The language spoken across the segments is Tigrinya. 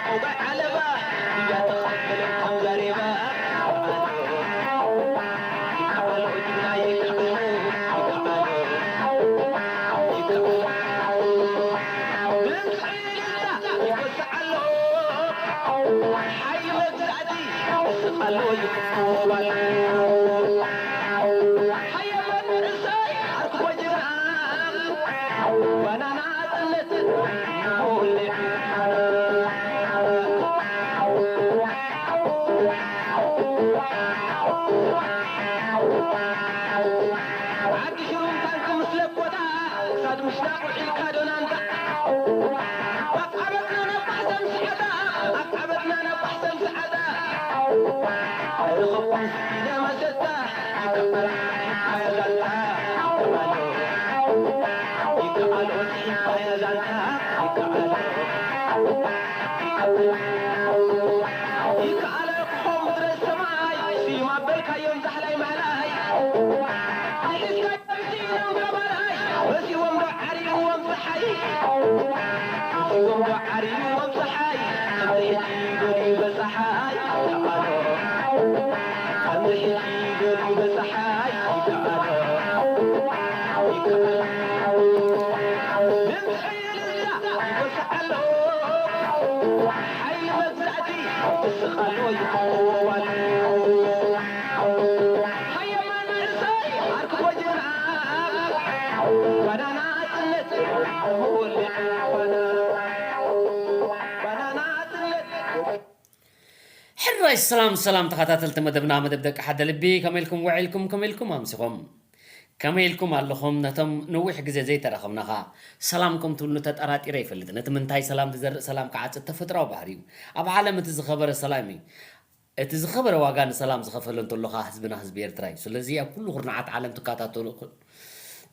ሞባይ ዓለባ እያ ተቐበለን ከም ዘሬባ። ይከኣሎ፣ ይከኣሎ፣ ጅግና ይከኣሎ፣ ይከኣሎ፣ ይከኣሎ። ድምፂ እልልታ ይወስዓሎ፣ ሓይሊ መግዛእቲ ይስቕ ኣሎ፣ ይኩብኩብ ኣሎ። ሓያል መንእሰይ ኣርክቦ ጅግና፣ ባናና ናጽነት ንኹሉ። ዓዲ ሽሩም ታንኪ ምስ ለቦታ፣ ክሳድ ምሽዳቕ ውዒልካ ዶናንታ። ኣፍዓበትና ነባሕሰን ሰዓታ፣ ኣፍዓበትና ነባሕሰን ሰዓታ። ኣይረኸብኩን ስኢነ መሰታ። ይከኣሎ፣ ይከኣሎ፣ ይከኣሎ፣ ይከኣሎ፣ ይከኣሎ፣ ክኾን ምድረ ሰማይ፣ ስዩም ኣበልካዮም ዛሕላይ ማሕላይ። ንሒዝካዮም ስኢኖም ገባራይ፣ መሲዎም ዶ ዓሪዎም ፀሓይ? መሲዎም ዶ ዓሪዎም ፀሓይ? ከምዚ ሕጂ ደልዩ በፀሓይ። ይከኣሎ፣ ከምዚ ሕጂ ደልዩ በፀሓይ። ይከኣሎ፣ ይከኣሎ። ድምፂ እልልታ ይወስዓሎ፣ ሓይሊ መግዛእቲ ይስቕ ኣሎ፣ ይኹብኩብ ኣሎ። ሃየ መንእሰይ ኣርክቦ ጅግና፣ ባናና ናጽነት ወሊዕና ባና፣ ባናና ናጽነት። ሕራይ ሰላም ሰላም ተኸታተልቲ መደብና፣ መደብ ደቂ ሓደ ልቢ፣ ከመይ ኢልኩም ውዒልኩም? ከመይ ኢልኩም ኣምሲኹም? ከመይ ኢልኩም ኣለኹም? ነቶም ነዊሕ ግዜ ዘይተራኸብና ኸኣ ሰላምኩም ትብሉኒ ተጠራጢረ ይፈልጥ። ነቲ ምንታይ ሰላም ትዘርእ ሰላም ክዓጽድ ተፈጥሮኣዊ ባህሪ እዩ። ኣብ ዓለም እቲ ዝኸበረ ሰላም እዩ። እቲ ዝኸበረ ዋጋ ንሰላም ዝኸፈለ እንተሎ ኸኣ ህዝብና ህዝቢ ኤርትራ እዩ። ስለዚ ኣብ ኩሉ ኩርናዓት ዓለም ትከታተሉ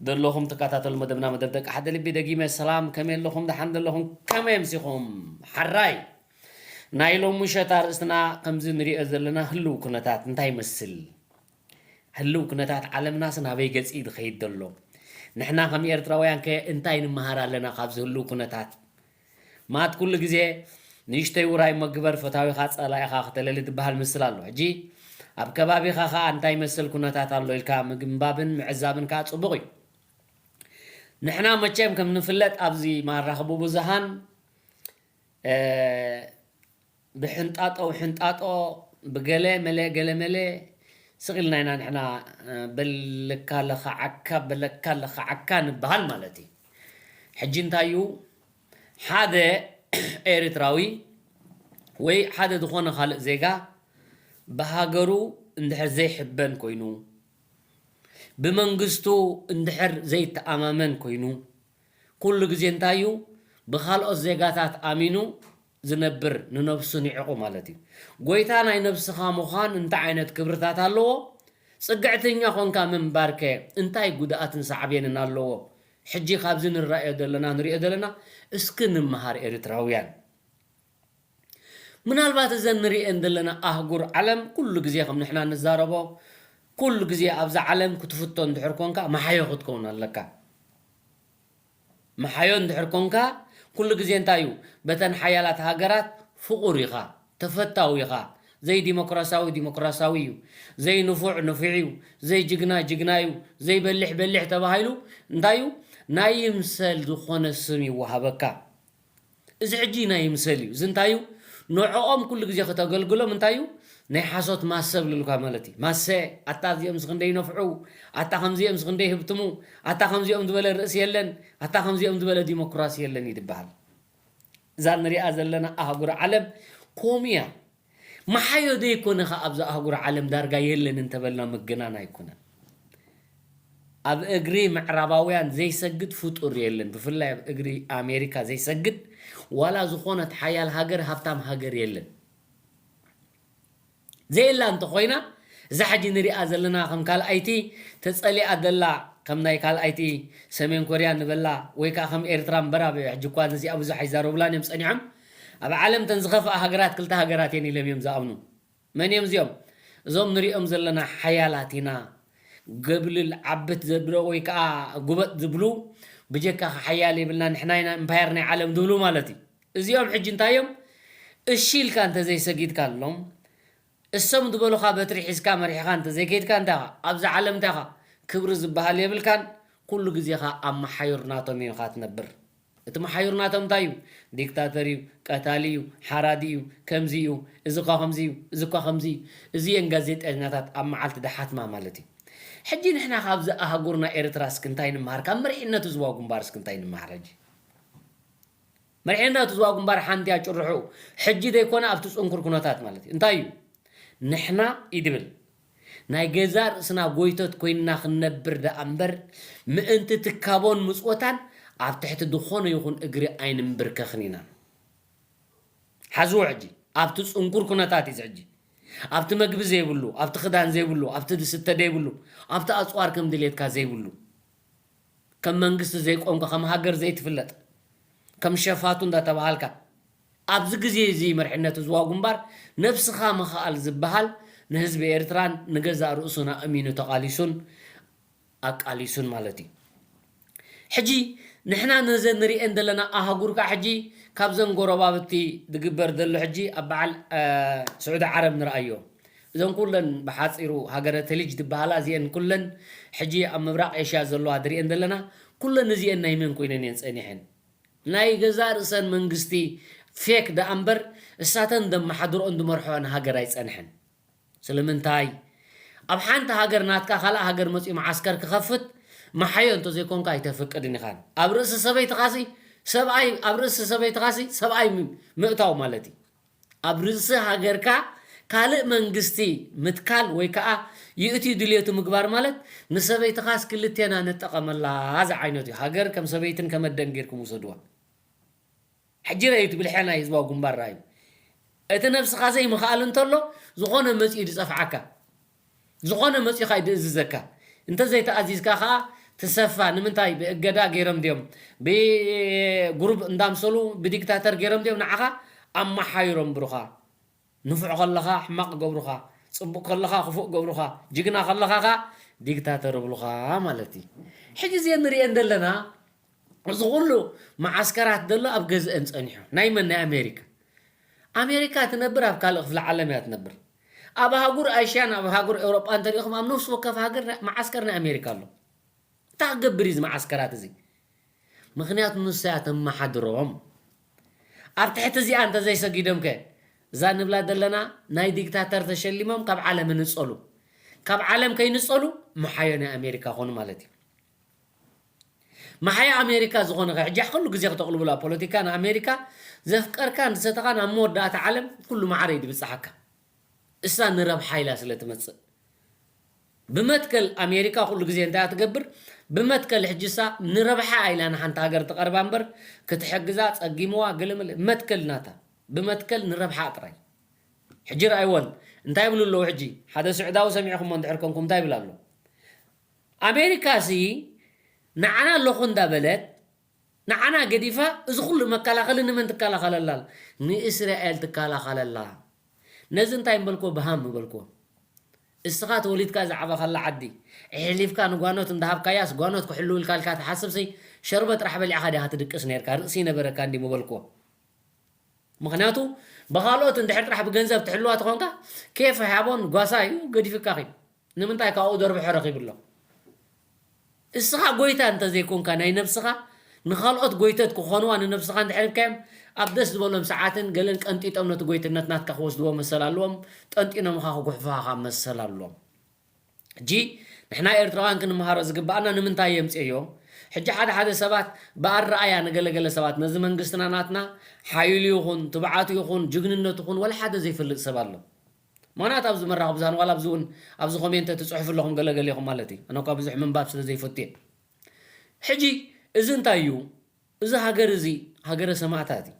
ዘለኹም፣ ትከታተሉ መደብና መደብ ደቂ ሓደ ልቢ፣ ደጊመ ሰላም፣ ከመይ ኣለኹም? ደሓን ዘለኹም? ከመይ ኣምሲኹም? ሓራይ ናይ ሎሚ ምሸት ኣርእስትና ከምዚ ንሪኦ ዘለና ህልው ኩነታት እንታይ ይመስል? ህልው ኩነታት ዓለምናስ ናበይ ገጽ እዩ ዝኸይድ ዘሎ? ንሕና ከም ኤርትራውያን ከ እንታይ ንምሃር ኣለና ካብዚ ህልው ኩነታት? ማት ኩሉ ግዜ ንእሽተይ ውራይ እሞ ግበር፣ ፈታዊኻ ጸላኢኻ ክተለሊ ዝበሃል ምስል ኣሎ። ሕጂ ኣብ ከባቢኻ ኸኣ እንታይ መሰል ኩነታት ኣሎ ኢልካ ምግንባብን ምዕዛብን ከኣ ጽቡቕ እዩ። ንሕና መቸም ከም ንፍለጥ ኣብዚ መራኸቢ ብዙሃን፣ እ፣ ብሕንጣጦ ውሕንጣጦ፣ ብገለ መለ ገለ መለ ስቕ ኢልና ኢና ንሕና፣ እ፣ በለካ ለኻዓካ፣ በለካ ለኻዓካ ንበሃል ማለት እዩ። ሕጂ እንታይ እዩ? ሓደ ኤርትራዊ ወይ ሓደ ዝኾነ ካልእ ዜጋ ብሃገሩ እንድሕር ዘይሕበን ኮይኑ፣ ብመንግስቱ እንድሕር ዘይተኣማመን ኮይኑ፣ ኩሉ ግዜ እንታይ እዩ? ብኻልኦት ዜጋታት ኣሚኑ ዝነብር፣ ንነብሱ ንዒቑ ማለት እዩ። ጎይታ ናይ ነብስኻ ምዃን እንታይ ዓይነት ክብርታት ኣለዎ? ጽግዕተኛ ኾንካ ምንባርከ እንታይ ጉድኣትን ሳዕቤንን ኣለዎ? ሕጂ ካብዚ ንራእዮ ዘለና፣ ንሪኦ ዘለና፣ እስኪ ንምሃር ኤርትራውያን። ምናልባት እዘን ንሪኤን ዘለና ኣህጉር ዓለም ኩሉ ግዜ ከም ንሕና ንዛረቦ፣ ኩሉ ግዜ ኣብዛ ዓለም ክትፍቶ እንድሕር ኮንካ መሓዮ ክትከውን ኣለካ። መሓዮ እንድሕር ኮንካ ኩሉ ግዜ እንታይ እዩ? በተን ሓያላት ሃገራት ፍቑር ኢኻ፣ ተፈታዊ ኢኻ። ዘይዲሞክራሲያዊ ዲሞክራሲያዊ እዩ፣ ዘይንፉዕ ንፉዕ እዩ፣ ዘይጅግና ጅግና እዩ፣ ዘይበሊሕ በሊሕ ተባሂሉ እንታይ እዩ? ናይ ይምሰል ዝኾነ ስም ይወሃበካ። እዚ ሕጂ ናይ ይምሰል እዩ። እዚ እንታይ እዩ? ንዕኦም ኩሉ ግዜ ከተገልግሎም እንታይ እዩ? ናይ ሓሶት ማሰ ብልልካ ማለት እዩ። ማሰ፣ ኣታ እዚኦም ምስ ክንደይ ይነፍዑ፣ ኣታ ከምዚኦም ምስ ክንደይ ይህብትሙ፣ ኣታ ከምዚኦም ዝበለ ርእሲ የለን፣ ኣታ ከምዚኦም ዝበለ ዲሞክራሲ የለን እዩ ዝበሃል። እዛ ንሪኣ ዘለና ኣህጉር ዓለም ኮምኡ እያ። መሓዮ ዘይኮነ ኸኣ ኣብዛ ኣህጉር ዓለም ዳርጋ የለን እንተበልና ምግናን ኣይኮነን። ኣብ እግሪ ምዕራባውያን ዘይሰግድ ፍጡር የለን። ብፍላይ ኣብ እግሪ ኣሜሪካ ዘይሰግድ ዋላ ዝኾነት ሓያል ሃገር፣ ሃብታም ሃገር የለን። ዘየላ እንተኾይና፣ እዛ ሕጂ ንሪኣ ዘለና ከም ካልኣይቲ ተጸሊኣ ዘላ፣ ከም ናይ ካልኣይቲ ሰሜን ኮርያ ንበላ፣ ወይ ከኣ ከም ኤርትራ እምበር፣ ኣብ ሕጂ እኳ ነዚኣ ብዙሕ ኣይዛረቡላን እዮም ጸኒሖም። ኣብ ዓለም ተን ዝኸፍኣ ሃገራት ክልተ ሃገራት እየን ኢሎም እዮም ዝኣምኑ። መን እዮም እዚኦም? እዞም ንሪኦም ዘለና ሓያላት ኢና፣ ገብልል ዓብት ዘብሎ ወይ ከኣ ጉበጥ ዝብሉ፣ ብጀካኻ ሓያል የብልና፣ ንሕና ኢና እምፓየር ናይ ዓለም ዝብሉ ማለት እዩ። እዚኦም ሕጂ እንታይ እዮም? እሺ ኢልካ እንተዘይሰጊድካሎም፣ እሶም ዝበሉኻ በትሪ ሒዝካ መሪሕኻ እንተዘይከይድካ እንታይ ኢኻ? ኣብዛ ዓለም እንታይ ኢኻ? ክብሪ ዝበሃል የብልካን። ኩሉ ግዜ ኸኣ ኣብ መሓዩር ናቶም ኢኻ ትነብር። እቲ መሓዩር ናቶም እንታይ እዩ? ዲክታተር እዩ፣ ቀታሊ እዩ፣ ሓራዲ እዩ፣ ከምዚ እዩ፣ እዚ እኳ ከምዚ እዩ፣ እዚ እኳ ከምዚ እዩ። እዚኤን ጋዜጠኛታት ኣብ መዓልቲ ድሓትማ ማለት እዩ። ሕጂ ንሕና ካብዚ ኣህጉርና ኤርትራ እስኪ እንታይ ንምሃር? ካብ መሪሕነቱ ዝዋ ግንባር እስኪ እንታይ ንምሃር? ሕጂ መሪሕነቱ ዝዋ ግንባር ሓንቲ እያ ጭርሑ። ሕጂ ዘይኮነ ኣብቲ ጽንኩር ኩነታት ማለት እዩ። እንታይ እዩ? ንሕና እዩ ድብል። ናይ ገዛ ርእስና ጎይቶት ኮይንና ክንነብር ደኣ እምበር፣ ምእንቲ ትካቦን ምጽወታን ኣብ ትሕቲ ዝኾነ ይኹን እግሪ ኣይንምብርከኽን ኢና። ሓዝዎ ሕጂ፣ ኣብቲ ጽንኩር ኩነታት እዩ ሕጂ። ኣብቲ መግቢ ዘይብሉ፣ ኣብቲ ክዳን ዘይብሉ፣ ኣብቲ ዝስተ ዘይብሉ፣ ኣብቲ ኣጽዋር ከም ድሌትካ ዘይብሉ፣ ከም መንግስቲ ዘይቆምካ፣ ከም ሃገር ዘይትፍለጥ፣ ከም ሸፋቱ እንዳተባሃልካ፣ ኣብዚ ግዜ እዚ መርሕነት ህዝባዊ ግንባር ነብስኻ ምኽኣል ዝበሃል ንህዝቢ ኤርትራን ንገዛእ ርእሱን ኣእሚኑ ተቓሊሱን ኣቃሊሱን ማለት እዩ። ሕጂ ንሕና ነዘን ንሪኤን ዘለና ኣህጉር ከኣ ሕጂ ካብዘን ጎረባብቲ ዝግበር ዘሎ ሕጂ ኣብ በዓል፣ እ፣ ስዑዲ ዓረብ ንርኣዮ። እዘን ኩለን ብሓጺሩ ሃገረ ተሊጅ ዝበሃላ እዚኤን ኩለን ሕጂ ኣብ ምብራቕ ኤሽያ ዘለዋ ንሪኤን ዘለና ኩለን እዚኤን ናይ መን ኮይነን እየን ጸኒሐን? ናይ ገዛእ ርእሰን መንግስቲ ፌክ ደኣ እምበር እሳተን ዘመሓድርኦን ዝመርሕኦን ሃገር ኣይጸንሐን። ስለምንታይ? ኣብ ሓንቲ ሃገር ናትካ ካልእ ሃገር መጺኡ መዓስከር ክኸፍት መሓዮ እንተዘይኮንካ ኣይተፍቅድን ኢኻን። ኣብ ርእሲ ሰበይትኻሲ ሰብኣይ፣ ኣብ ርእሲ ሰበይትኻሲ ሰብኣይ ም-፣ ምእታው ማለት እዩ። ኣብ ርእሲ ሃገርካ ካልእ መንግስቲ ምትካል ወይ ከኣ ይእቲ ድልየቱ ምግባር ማለት ንሰበይትኻስ ክልቴና ንጠቐመላ ዝዓይነቱ እዩ። ሃገር ከም ሰበይትን ከም ኣደን ጌርኩም ውሰድዋ። ሕጂ ረኣዩ እቲ ብልሒ ናይ ህዝባዊ ግንባር ረኣዩ። እቲ ነብስኻ ዘይምኽኣል እንተሎ፣ ዝኾነ መጺኡ ድጸፍዓካ። ዝኾነ መጺኡ ኸኣ ድእዝዘካ። እንተዘይተኣዚዝካ ኸኣ ትሰፋ። ንምንታይ ብእገዳ ገይሮም ድዮም? ብጉሩብ እንዳምሰሉ ብዲክታተር ገይሮም ድዮም ንዓኻ ኣመሓይሮም ብሩኻ? ንፉዕ ከለኻ ሕማቕ ገብሩኻ፣ ጽቡቕ ከለኻ ክፉእ ገብሩኻ፣ ጅግና ከለኻ ኸኣ ዲክታተር እብሉኻ ማለት እዩ። ሕጂ እዚኤን ንሪኤን ዘለና፣ እዚ ኩሉ መዓስከራት ዘሎ ኣብ ገዝአን ጸኒሑ። ናይ መን? ናይ ኣሜሪካ። ኣሜሪካ ትነብር ኣብ ካልእ ክፍለ ዓለም እያ ትነብር። ኣብ ኣህጉር ኣሽያን ኣብ ኣህጉር ኤውሮጳ እንተሪኢኹም፣ ኣብ ነፍሲ ወከፍ ሃገር ናይ፣ መዓስከር ናይ ኣሜሪካ ኣሎ። እንታይ ክገብር እዩ እዚ መዓስከራት እዚ? ምኽንያቱ ንሳ እያ ተመሓድሮም። ኣብ ትሕቲ እዚኣ እንተዘይሰጊዶም ከ? እዛ ንብላ ዘለና ናይ ዲክታተር ተሸሊሞም ካብ ዓለም ይንጸሉ። ካብ ዓለም ከይንጸሉ መሓዮ ናይ ኣሜሪካ ኮኑ ማለት እዩ። መሓዮ ኣሜሪካ ዝኾነ ከ? ሕጂ ኩሉ ግዜ ክተቕልቡላ ፖለቲካ ንኣሜሪካ ዘፍቀርካን ዝሰተኻን ኣብ መወዳእታ ዓለም ኩሉ ማዕረ እዩ ድብጽሓካ። እሳ ንረብሓ ኢላ ስለ ትመጽእ። ብመትከል ኣሜሪካ ኩሉ ግዜ እንታይ እያ ትገብር? ብመትከል ሕጂ እሳ ንረብሓ ኢላ ንሓንቲ ሃገር ትቐርባ እምበር ክትሕግዛ ጸጊምዋ ገለመለ መትከል ናታ። ብመትከል ንረብሓ ጥራይ። ሕጂ ረኣይወን እንታይ ይብሉ ኣለዉ? ሕጂ ሓደ ስዑዳዊ ሰሚዕኹሞ እንድሕር ኮንኩም እንታይ ይብል ኣሎ? ኣሜሪካ ሲ ንዓና ኣለኹ እንዳበለት ንዓና ገዲፋ እዚ ኩሉ መከላኸሊ ንመን ትከላኸለላ ኣላ? ንእስራኤል ትከላኸለላ። ነዚ እንታይ ምበልክዎ? ብሃም ምበልክዎ። እስኻ ተወሊድካ ዝዓበኻላ ዓዲ፣ ኣሕሊፍካ ንጓኖት እንዳሃብካያስ፣ ጓኖት ክሕልውልካ ኢልካ ትሓስብሲ፣ ሸርበ ጥራሕ በሊዕኻ ዲኻ ትድቅስ ነይርካ? ርእሲ ይነበረካ እንዲ ምበልክዎ። ምኽንያቱ፣ ብኻልኦት እንድሕር ጥራሕ ብገንዘብ ትሕልዋ ተኾንካ፣ ኬፍ ሃቦን ጓሳ እዩ ገዲፍካ ኺድ። ንምንታይ ካብኡ ደርብሖ ረኺቡ ኣሎ? እስኻ ጎይታ እንተዘይኮንካ ናይ ነብስኻ፣ ንኻልኦት ጎይተት ክኾንዋ ንነብስኻ እንድሕር ሂብካዮም፣ ኣብ ደስ ዝበሎም ሰዓትን ገለን ቀንጢጦም ነቲ ጎይትነት ናትካ ክወስድዎ መሰል ኣለዎም፣ ጠንጢኖምኻ ክጉሕፉኻ ከኣ መሰል ኣለዎም። ሕጂ ንሕና ኤርትራውያን ክንመሃሮ ዝግብኣና ንምንታይ የምጽእዮ? ሕጂ ሓደ ሓደ ሰባት ብኣረኣያ ንገለገለ ሰባት ነዚ መንግስትና ናትና ሓይሉ ይኹን ትብዓቱ ይኹን ጅግንነቱ ይኹን ወላ ሓደ ዘይፈልጥ ሰብ ኣሎ። ምኽንያቱ ኣብዚ መራኸቢ ብዙሃን ዋላ ኣብዚ እውን ኣብዚ ኮሜንት ትጽሕፉ ኣለኹም ገለገለ ኢኹም ማለት እዩ። ኣነ እኳ ብዙሕ ምንባብ ስለ ዘይፈቱ እየ። ሕጂ እዚ እንታይ እዩ? እዚ ሃገር እዚ ሃገረ ሰማእታት እዩ።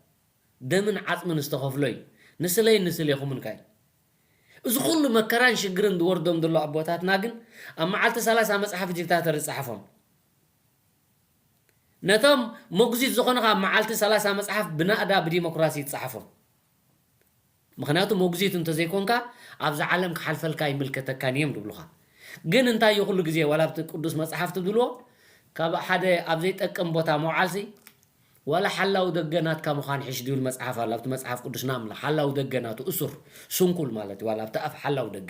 ደምን ዓጽምን ዝተኸፍሎ እዩ። ንስለይን ንስሌኹምን ከኣ እዩ። እዚ ኩሉ መከራን ሽግርን ዝወርዶም ዘሎ ኣቦታትና ግን ኣብ መዓልቲ ሰላሳ መጽሓፍ ዲክታተር ዝጸሓፎም። ነቶም መጉዚት ዝኾኑ ከኣ ኣብ መዓልቲ ሰላሳ መጽሓፍ ብናእዳ ብዲሞክራሲ ይጸሓፎም። ምኽንያቱ መጉዚት እንተዘይኮንካ ኣብዛ ዓለም ክሓልፈልካ ኣይምልከተካን እዮም ዝብሉኻ። ግን እንታይ እዩ ኩሉ ግዜ ዋላ ኣብቲ ቅዱስ መጽሓፍ ትብልዎ ካብ ሓደ ኣብ ዘይጠቅም ቦታ ምውዓልሲ ዋላ ሓላው ደገ ናትካ ምዃን ሕሽ ዝብል መጽሓፍ ኣሎ ኣብቲ መጽሓፍ ቅዱስ። ናምላ ሓላው ደገ ናቱ እሱር፣ ስንኩል ማለት እዩ። ዋላ ኣብቲ ኣፍ ሓላው ደገ፣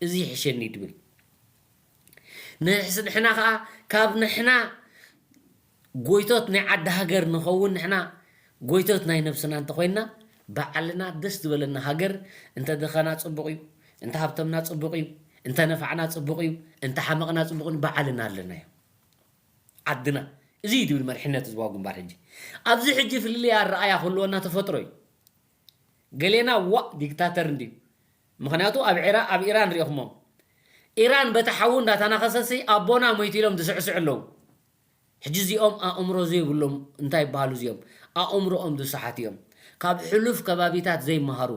እዚ ይሕሸኒ ትብል። ንሕስ-፣ ንሕና ኸኣ ካብ ንሕና ጎይቶት ናይ ዓዲ ሃገር ንኸውን፣ ንሕና ጎይቶት ናይ ነብስና እንተኾይንና፣ ባዕልና ደስ ዝበለና ሃገር፣ እንተ ድኻና ጽቡቕ እዩ፣ እንተ ሃብተምና ጽቡቕ እዩ፣ እንተ ነፋዕና ጽቡቕ እዩ፣ እንተ ሓመቕና ጽቡቕ እዩ፣ ባዕልና ኣለናዮ። ዓድና። እዚ እዩ ድብል መሪሕነት ህዝባዊ ግንባር ሕጂ። ኣብዚ ሕጂ ፍልልይ ኣረኣያ ክህልወና ተፈጥሮ እዩ። ገሌና ዋእ ዲክታተር እንድዩ። ምኽንያቱ ኣብ ዒራ-፣ ኣብ ኢራን ሪኢኹሞም። ኢራን በቲ ሓዉ እንዳተናኸሰሲ ኣቦና ሞይቱ ኢሎም ዝስዕስዑ ኣለዉ። ሕጂ እዚኦም ኣእምሮ ዘይብሎም እንታይ ይበሃሉ እዚኦም? ኣእምሮኦም ዝሰሓት እዮም። ካብ ሕሉፍ ከባቢታት ዘይመሃሩ።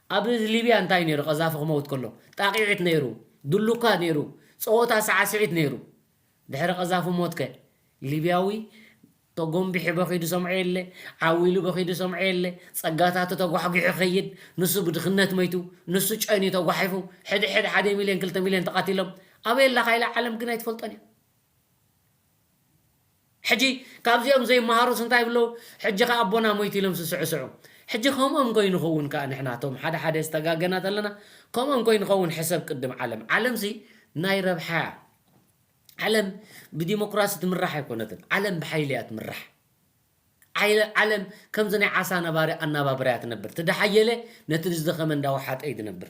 ኣብ ሊብያ እንታይ ነይሩ? ቀዛፊ ክመውት ከሎ ጣቂዒት ነይሩ፣ ድሉካ ነይሩ፣ ጸወታ ሳዕስዒት ነይሩ። ድሕሪ ቀዛፊ ሞትከ? ሊብያዊ ተጎንቢሑ በኺዱ ሰምዖ የለ፣ ዓው ኢሉ በኺዱ ሰምዖ የለ፣ ጸጋታቱ ተጓሕጒሑ ይኸይድ፣ ንሱ ብድኽነት መይቱ፣ ንሱ ጨንዩ ተጓሒፉ፣ ሕድ ሕድ ሓደ ሚልዮን ክልተ ሚልዮን ተቐቲሎም። ኣበይ ኣለኻ ኢላ ዓለም ግን ኣይትፈልጦን እያ። ሕጂ ካብዚኦም ዘይመሃሩስ እንታይ ይብለዉ? ሕጂ ከኣ ኣቦና ሞይቱ ኢሎም ስስዕስዑ። ሕጂ ከምኦም ኮይኑ ኸውን ከኣ ንሕና እቶም ሓደ ሓደ ዝተጋገና ዘለና ከምኦም ኮይኑ ኸውን ሕሰብ ቅድም ዓለም። ዓለምሲ ናይ ረብሓ እያ። ዓለም ብዲሞክራሲ ትምራሕ ኣይኮነትን። ዓለም ብሓይሊ እያ ትምራሕ። ዓይለ-፣ ዓለም ከምዚ ናይ ዓሳ ነባሪ ኣናባብራ እያ ትነብር። እቲ ደሓየለ ነቲ ዝደኸመ እንዳወሓጠ እዩ ዝነብር።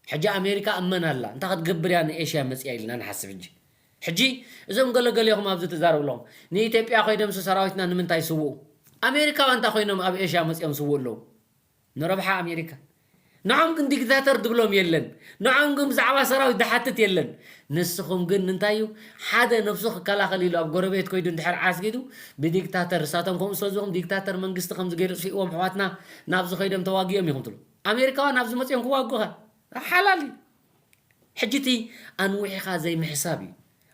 ሕጂ ኣሜሪካ ኣብ መን ኣላ? እንታይ ክትገብር እያ ንኤሽያ መጽያ ኢልና ንሓስብ። ሕጂ፣ ሕጂ እዞም ገለገሌኹም ኣብዚ ትዛረቡ ኣለኹም፣ ንኢትዮጵያ ከይዶምሲ ሰራዊትና ንምንታይ ይስውኡ? ኣሜሪካውያን እንታይ ኮይኖም ኣብ ኤሽያ መጽዮም ይስውኡ ኣለዉ? ንረብሓ ኣሜሪካ። ንዖም ግን ዲክታተር ድብሎም የለን። ንዖም ግን ብዛዕባ ሰራዊት ድሓትት የለን። ንስኹም ግን እንታይ እዩ፣ ሓደ ነብሱ ክከላኸል ኢሉ ኣብ ጎረቤት ኮይዱ እንድሕር ዓስጊዱ ብዲክታተር፣ ንሳቶም ከምኡ ስለ ዝኾኑ ዲክታተር መንግስቲ ከምዚ ገይሩ ጥፊእዎም ኣሕዋትና ናብዚ ከይዶም ተዋጊኦም ኢኹም ትብሉ። ኣሜሪካውያን ኣብዚ መጽዮም ክዋጉኻ ሓላል እዩ። ሕጂ እቲ ኣንዊሕኻ ዘይምሕሳብ እዩ።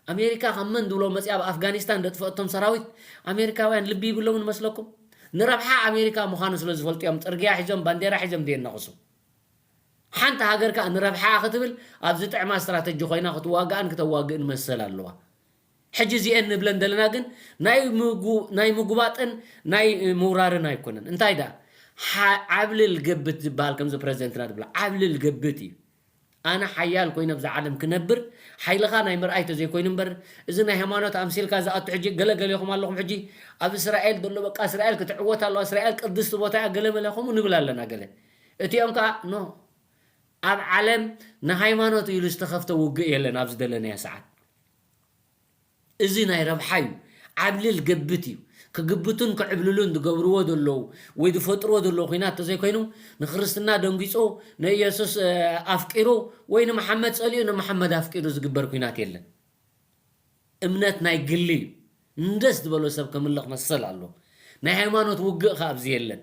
ኣሜሪካ ካብ መን ድብሎ መጽያ ኣብ ኣፍጋኒስታን ደጥፈአቶም ሰራዊት ኣሜሪካውያን ልቢ ይብሎምን መስለኩም? ንረብሓ ኣሜሪካ ምዃኑ ስለ ዝፈልጡ እዮም ጽርግያ ሒዞም ባንዴራ ሒዞም ድየናኽሱ። ሓንቲ ሃገር ከኣ ንረብሓኣ ክትብል ኣብ ዝጥዕማ ስትራተጂ ኮይና ክትዋጋእን ክተዋግእን መሰል ኣለዋ። ሕጂ እዚኤን ንብለን ዘለና ግን ናይ ምጉ-፣ ናይ ምጉባጥን ናይ ምውራርን ኣይኮነን። እንታይ ደኣ? ሓ-፣ ዓብልል ገብት ዝበሃል ከምዚ ፕረዚደንትና ዝብሎ ዓብልል ገብት እዩ። ኣነ ሓያል ኮይነ ኣብዛ ዓለም ክነብር ሓይልኻ ናይ ምርኣይ ተዘይኮይኑ እምበር፣ እዚ ናይ ሃይማኖት ኣምሲልካ ዝኣቱ ሕጂ ገለ ገሌኹም ኣለኹም። ሕጂ ኣብ እስራኤል ዘሎ በቃ እስራኤል ክትዕወት ኣለዋ፣ እስራኤል ቅድስቲ ቦታ እያ፣ ገለ መለ ከምኡ ንብል ኣለና ገለ። እቲኦም ከኣ ኖ፣ ኣብ ዓለም ንሃይማኖት ኢሉ ዝተኸፍተ ውግእ የለን ኣብዚ ዘለናዮ ሰዓት። እዚ ናይ ረብሓ እዩ። ዓብልል ገብት እዩ። ክግብቱን ክዕብልሉን ዝገብርዎ ዘለዉ ወይ ዝፈጥርዎ ዘለዉ ኲናት ተዘይኮይኑ፣ ንክርስትና ደንጊጹ፣ ንኢየሱስ፣ እ፣ ኣፍቂሩ ወይ ንመሓመድ ጸሊኡ ንመሓመድ ኣፍቂሩ ዝግበር ኲናት የለን። እምነት ናይ ግሊ እዩ። ንደስ ዝበሎ ሰብ ከምልኽ መሰል ኣሎ። ናይ ሃይማኖት ውግእ ከኣ ኣብዚ የለን።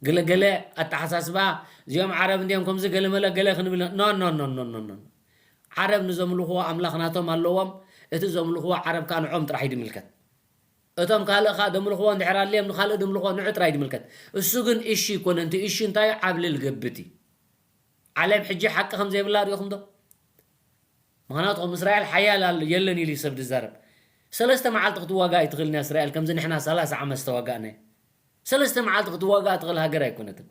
ገለ ገለ ኣተሓሳስባ፣ እዚኦም ዓረብ እንድዮም ከምዚ ገለ መለ ገለ ክንብል፣ ኖ፣ ኖ፣ ኖ። ዓረብ ንዘምልኽዎ ኣምላኽ ናቶም ኣለዎም፣ እቲ ዘምልኽዎ ዓረብ ከኣ ንዖም ጥራሕ እዩ ዝምልከት። እቶም ካልእ ከኣ ዘምልኽዎ እንድሕር ኣልዮም ንኻልእ ዘምልኽዎ ንዑ ጥራይ እዩ ዝምልከት። እሱ ግን እሺ ይኮነን፣ እቲ እሺ እንታይ እዩ? ዓብልል ገብት እዩ። ዓለም ሕጂ ሓቂ ከም ዘይብላ ሪኢኹም ዶ? ምኽንያቱ ከም እስራኤል ሓያል ኣሎ የለን ኢሉ እዩ ሰብ ዝዛረብ። ሰለስተ መዓልቲ ክትዋጋእ ኣይትኽእልን እያ እስራኤል፣ ከምዚ ንሕና ሰላሳ ዓመት ዝተዋጋእናዮ። ሰለስተ መዓልቲ ክትዋጋእ ትኽእል ሃገር ኣይኮነትን።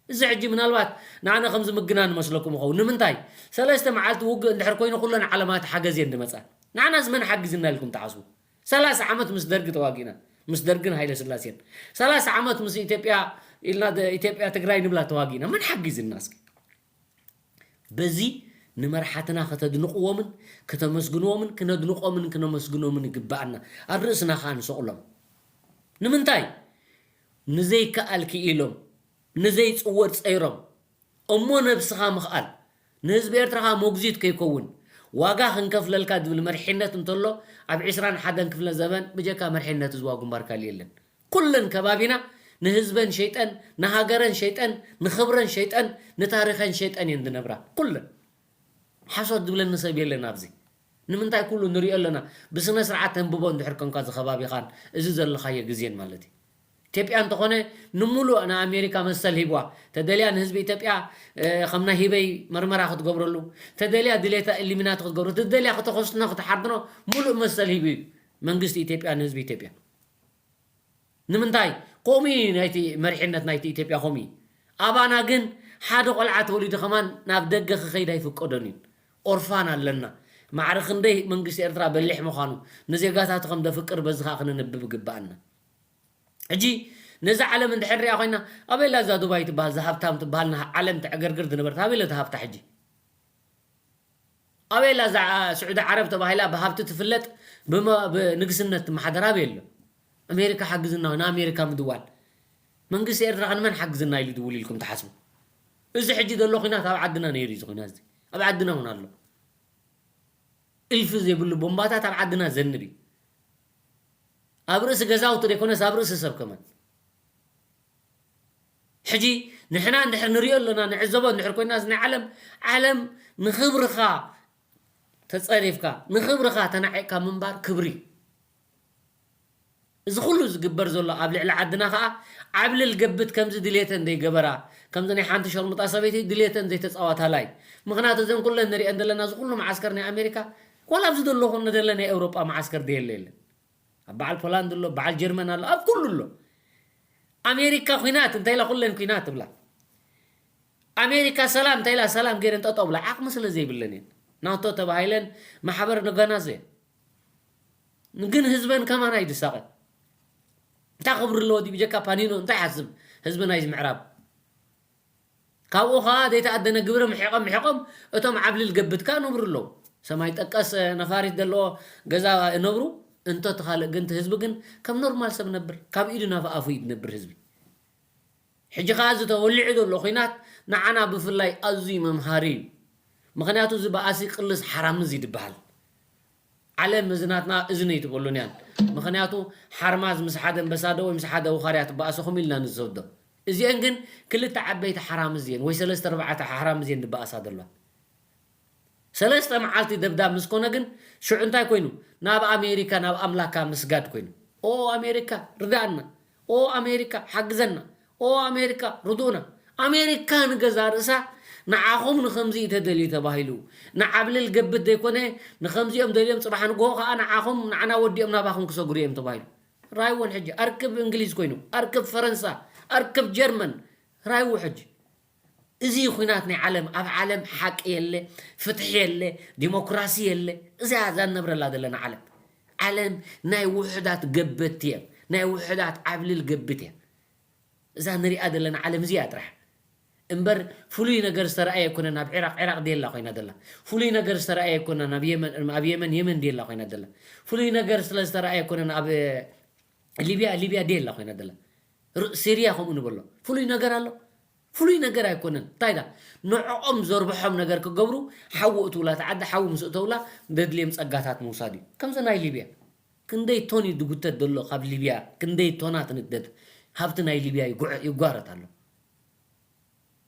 እዚ ሕጂ ምናልባት ንዓና ከምዚ ምግናን መስለኩም ይኸውን። ንምንታይ? ሰለስተ መዓልቲ ውግእ እንድሕር ኮይኑ ኩለን ዓለማት ሓገዝ እየን ዝመጻ። ንዓናስ መን ሓጊዝና ኢልኩም ትሓስቡ? ሰላሳ ዓመት ምስ ደርጊ ተዋጊእና፣ ምስ ደርግን ሃይለ ስላሴን። ሰላሳ ዓመት ምስ ኢትዮጵያ ኢልና ደ-፣ ኢትዮጵያ ትግራይ ንብላ ተዋጊእና። መን ሓጊዝና እስኪ? በዚ ንመርሓትና ከተድንቕዎምን ከተመስግንዎምን ክነድንቖምን ክነመስግኖምን ይግብኣና። ኣብ ርእስና ከኣ ንሰቕሎም። ንምንታይ? ንዘይከኣል ክኢሎም፣ ንዘይጽወር ጸይሮም፣ እሞ ነብስኻ ምኽኣል፣ ንህዝቢ ኤርትራ ከኣ ሞግዚት ከይከውን፣ ዋጋ ክንከፍለልካ ዝብል መሪሕነት እንተሎ፣ ኣብ ዕስራን ሓደን ክፍለ ዘበን ብጀካ መሪሕነት ህዝባዊ ግንባር ካልእ የለን። ኩለን ከባቢና ንህዝበን ሸይጠን፣ ንሃገረን ሸይጠን፣ ንኽብረን ሸይጠን፣ ንታሪኸን ሸይጠን እየን ዝነብራ። ኩለን። ሓሶት ዝብለኒ ሰብ የለን ኣብዚ። ንምንታይ ኩሉ ንሪኦ ኣለና። ብስነ ስርዓት ተንብቦ እንድሕር ኮንካ እዚ ከባቢኻን እዚ ዘለኻዮ ግዜን ማለት እዩ። ኢትዮጵያ እንተኾነ ንምሉእ ንኣሜሪካ መሰል ሂብዋ። ተደልያ ንህዝቢ ኢትዮጵያ፣ እ፣ ከም ናይ ሂበይ መርመራ ክትገብረሉ፣ ተደልያ ድሌታ ኢሊሚናት ክትገብሮ፣ ተደልያ ከተኾስኖ ክትሓርድኖ ሙሉእ መሰል ሂቡ እዩ መንግስቲ ኢትዮጵያ ንህዝቢ ኢትዮጵያ። ንምንታይ? ከምኡ እዩ ናይቲ መሪሕነት ናይቲ ኢትዮጵያ ከምኡ እዩ። ኣባና ግን ሓደ ቆልዓ ተወሊዱ ከማን ናብ ደገ ክኸይድ ኣይፍቀዶን እዩ። ኦርፋን ኣለና። ማዕረ ክንደይ መንግስቲ ኤርትራ በሊሕ ምዃኑ ንዜጋታቱ ከም ደፍቅር በዚ ኸኣ ክነንብብ ይግብኣና። ሕጂ ነዛ ዓለም እንድሕር ሪኣ ኮይና ኣበላ እዛ ዱባይ ትበሃል እዛ ሃብታም ትበሃል ዓለም ተዕገርግር ዝነበረት ኣበላ እታ ሃብታ ሕጂ ኣበላ እዛ ስዑዲ ዓረብ ተባሂላ ብሃብቲ ትፍለጥ ብመ- ብንግስነት ትመሓደር ኣበይ ኣሎ? ኣሜሪካ ሓግዝና ንኣሜሪካ ምድዋል መንግስቲ ኤርትራ ከ ንመን ሓግዝና ኢሉ ድውል ኢልኩም ትሓስቡ? እዚ ሕጂ ዘሎ ኩናት ኣብ ዓድና ነይሩ እዩ እዚ ኩናት እዚ ኣብ ዓድና እውን ኣሎ። እልፊ ዘይብሉ ቦምባታት ኣብ ዓድና ዘንብ እዩ። ኣብ ርእሲ ገዛውቲ ዘይኮነስ ኣብ ርእሲ ሰብ ከመን ሕጂ ንሕና እንድሕር ንሪኦ ኣለና ንዕዘቦ እንድሕር ኮይና እዚ ናይ ዓለም ዓለም ንኽብርኻ ተፀሪፍካ ንኽብርኻ ተናዒቕካ ምንባር ክብሪ እዩ። እዚ ኩሉ ዝግበር ዘሎ ኣብ ልዕሊ ዓድና ከዓ ዓብልል ገብት ከምዚ ድሌተን ዘይገበራ ከምዚ ናይ ሓንቲ ሸርሙጣ ሰበይቲ ድሌተን ዘይተፃዋታላ እዩ። ምክንያቱ እዘን ኩለን ንሪአን ዘለና እዚ ኩሉ መዓስከር ናይ ኣሜሪካ ዋላ ኣብዚ ዘሎ ኮነ ዘለ ናይ ኤውሮጳ መዓስከር ደየለ የለን። ኣብ በዓል ፖላንድ ኣሎ፣ በዓል ጀርመን ኣሎ፣ ኣብ ኩሉ ኣሎ። ኣሜሪካ ኩናት እንተ ኢላ ኩለን ኩናት ትብላ። ኣሜሪካ ሰላም እንተ ኢላ ሰላም ገይረን ጠጠው ብላ ዓቕሚ ስለ ዘይብለን እየን። ናቶ ተባሂለን ማሕበር ነጋናዘ እየን። ግን ህዝበን ከማን ኣይድሳቐን። እንታይ ክብሪ ኣለዎ ድዩ ብጀካ ፓኒኖ እንታይ ሓስብ ህዝቢ ናይዚ ምዕራብ ካብኡ ኸዓ ዘይተኣደነ ግብሪ ምሒቖም ምሒቖም እቶም ዓብልል ገብት ከኣ ነብሩ ኣለዉ። ሰማይ ጠቀስ ነፋሪት ዘለዎ ገዛ ነብሩ እንቶ እቲ ካልእ ግን እቲ ህዝቢ ግን ከም ኖርማል ሰብ ነብር ካብ ኢዱ ናብ ኣፉ እዩ ዝነብር ህዝቢ። ሕጂ ኸዓ እዚ ተወሊዑ ዘሎ ኹናት ንዓና ብፍላይ ኣዝዩ መምሃሪ እዩ። ምኽንያቱ እዚ በኣሲ ቅልስ ሓራምዝ እዩ ዝበሃል። ዓለም እዚ ናትና እዝኒ ኣይትበሉን እያን። ምኽንያቱ ሓርማዝ ምስ ሓደ ኣንበሳ ዶ ወይ ምስ ሓደ ውኻርያ ትበኣሰኹም ኢልና ንዝሰዶ። እዚአን ግን ክልተ ዓበይቲ ሓራምዝ እየን ወይ ሰለስተ ኣርባዕተ ሓራምዝ እየን ዝበኣሳ ዘለዋ። ሰለስተ መዓልቲ ደብዳብ ምስ ኮነ ግን ሽዑ እንታይ ኮይኑ? ናብ ኣሜሪካ ናብ ኣምላካ ምስጋድ ኮይኑ። ኦ ኣሜሪካ ርዳእና፣ ኦ ኣሜሪካ ሓግዘና፣ ኦ ኣሜሪካ ርድኡና። ኣሜሪካ ንገዛ ርእሳ ንዓኹም ንኸምዚ እዩ ተደልዩ ተባሂሉ ንዓብልል ገብት ዘይኮነ ንኸምዚኦም ደልዮም ፅባሕ ንግሆ ከዓ ንዓኹም ንዓና ወዲኦም ናባኹም ክሰግሩ እዮም ተባሂሉ። ራይዎን ሕጂ ኣርክብ እንግሊዝ ኮይኑ ኣርክብ ፈረንሳ ኣርክብ ጀርመን ራይዎ ሕጂ እዚ ኩናት ናይ ዓለም ኣብ ዓለም ሓቂ የለ ፍትሒ የለ ዲሞክራሲ የለ እዚኣ እዛ ንነብረላ ዘለና ዓለም ዓለም ናይ ውሕዳት ገበት እየ ናይ ውሕዳት ዓብልል ገብት እየ እዛ ንሪኣ ዘለና ዓለም እዚኣ ጥራሕ እምበር ፍሉይ ነገር ዝተረኣየ ኣይኮነን ኣብ ዒራቅ ዒራቅ ድየላ ኮይና ዘላ ፍሉይ ነገር ዝተረኣየ ኣይኮነን ኣብ የመን ኣብ የመን የመን ድየላ ኮይና ዘላ ፍሉይ ነገር ስለ ዝተረኣየ ኣይኮነን ኣብ ሊብያ ሊብያ ድየላ ኮይና ዘላ ሲርያ ከምኡ ንበሎ ፍሉይ ነገር ኣሎ ፍሉይ ነገር ኣይኮነን እንታይ ዳ ንዕኦም ዘርብሖም ነገር ክገብሩ ሓዊ እትውላ ተዓዲ ሓዊ ምስ እተውላ ደድልዮም ጸጋታት ምውሳድ እዩ ከምዚ ናይ ሊብያ ክንደይ ቶን እዩ ዝጉተት ዘሎ ካብ ሊብያ ክንደይ ቶናት ንግደት ሃብቲ ናይ ሊብያ ይጓረት ኣሎ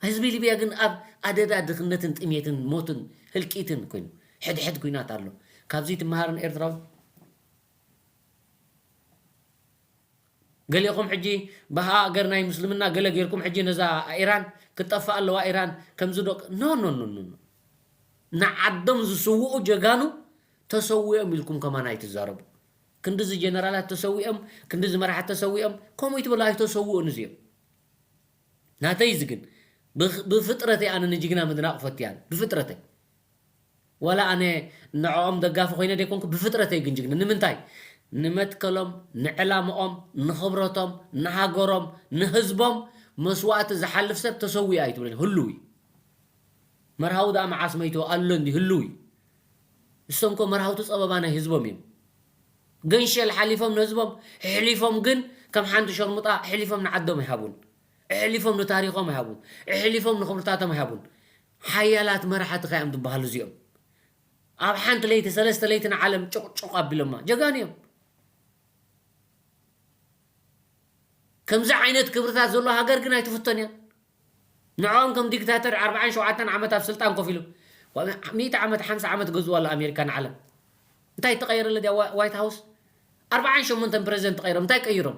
ህዝቢ ሊብያ ግን ኣብ ኣደዳ ድኽነትን ጥሜትን ሞትን ህልቂትን ኮይኑ ሕድሕድ ኩናት ኣሎ ካብዚ ትመሃርን ኤርትራዊ ገሊኹም ሕጂ ብሃ ኣገር ናይ ምስልምና ገለ ጌርኩም ሕጂ ነዛ ኢራን ክትጠፍእ ኣለዋ ኢራን ከምዚ ዶ no no no no ንዓዶም ዝስውኡ ጀጋኑ ተሰዊኦም ኢልኩም ከማን ኣይትዛረቡ ክንድዚ ጀነራላት ተሰዊኦም ክንድዚ መራሕቲ ተሰዊኦም ከምኡ ይትበሉ ኣይተሰውኡን እዚኦም ናተይ እዚ ግን ብፍጥረተይ ኣነ ንጅግና ምድናቕ ፈትያን ብፍጥረተይ ዋላ ኣነ ንዕኦም ደጋፊ ኮይነ ደይኮንኩ ብፍጥረተይ ግን ጅግና ንምንታይ ንመትከሎም ንዕላምኦም ንኽብረቶም ንሃገሮም ንህዝቦም መስዋእቲ ዝሓልፍ ሰብ ተሰዊኡ ኣይትብለኒ ህሉው እዩ መርሃዊ ደኣ መዓስ መይቱ ኣሎ እንዲ ህሉው እዩ እሶም ኮ መርሃውቲ ጸበባ ናይ ህዝቦም እዮም ገንሸል ሓሊፎም ንህዝቦም ሕሊፎም ግን ከም ሓንቲ ሸርሙጣ ሕሊፎም ንዓዶም ኣይሃቡን ሕሊፎም ንታሪኾም ኣይሃቡን ሕሊፎም ንኽብርታቶም ኣይሃቡን ሓያላት መራሕቲ ከ እዮም ዝበሃሉ እዚኦም ኣብ ሓንቲ ለይቲ ሰለስተ ለይቲ ንዓለም ጭቕጭቕ ኣቢሎማ ጀጋኑ እዮም ከምዚ ዓይነት ክብርታት ዘሎ ሃገር ግን ኣይትፍቶን እያ ንዕኦም ከም ዲክታተር ኣርባዓን ሸውዓተን ዓመት ኣብ ስልጣን ኮፍ ኢሉ ሚእቲ ዓመት ሓምሳ ዓመት ገዝዋ ኣሎ ኣሜሪካ ንዓለም እንታይ ተቐየረለ ድያ ዋይት ሃውስ ኣርባዓን ሸሞንተን ፕሬዚደንት ተቐይሮም እንታይ ቀይሮም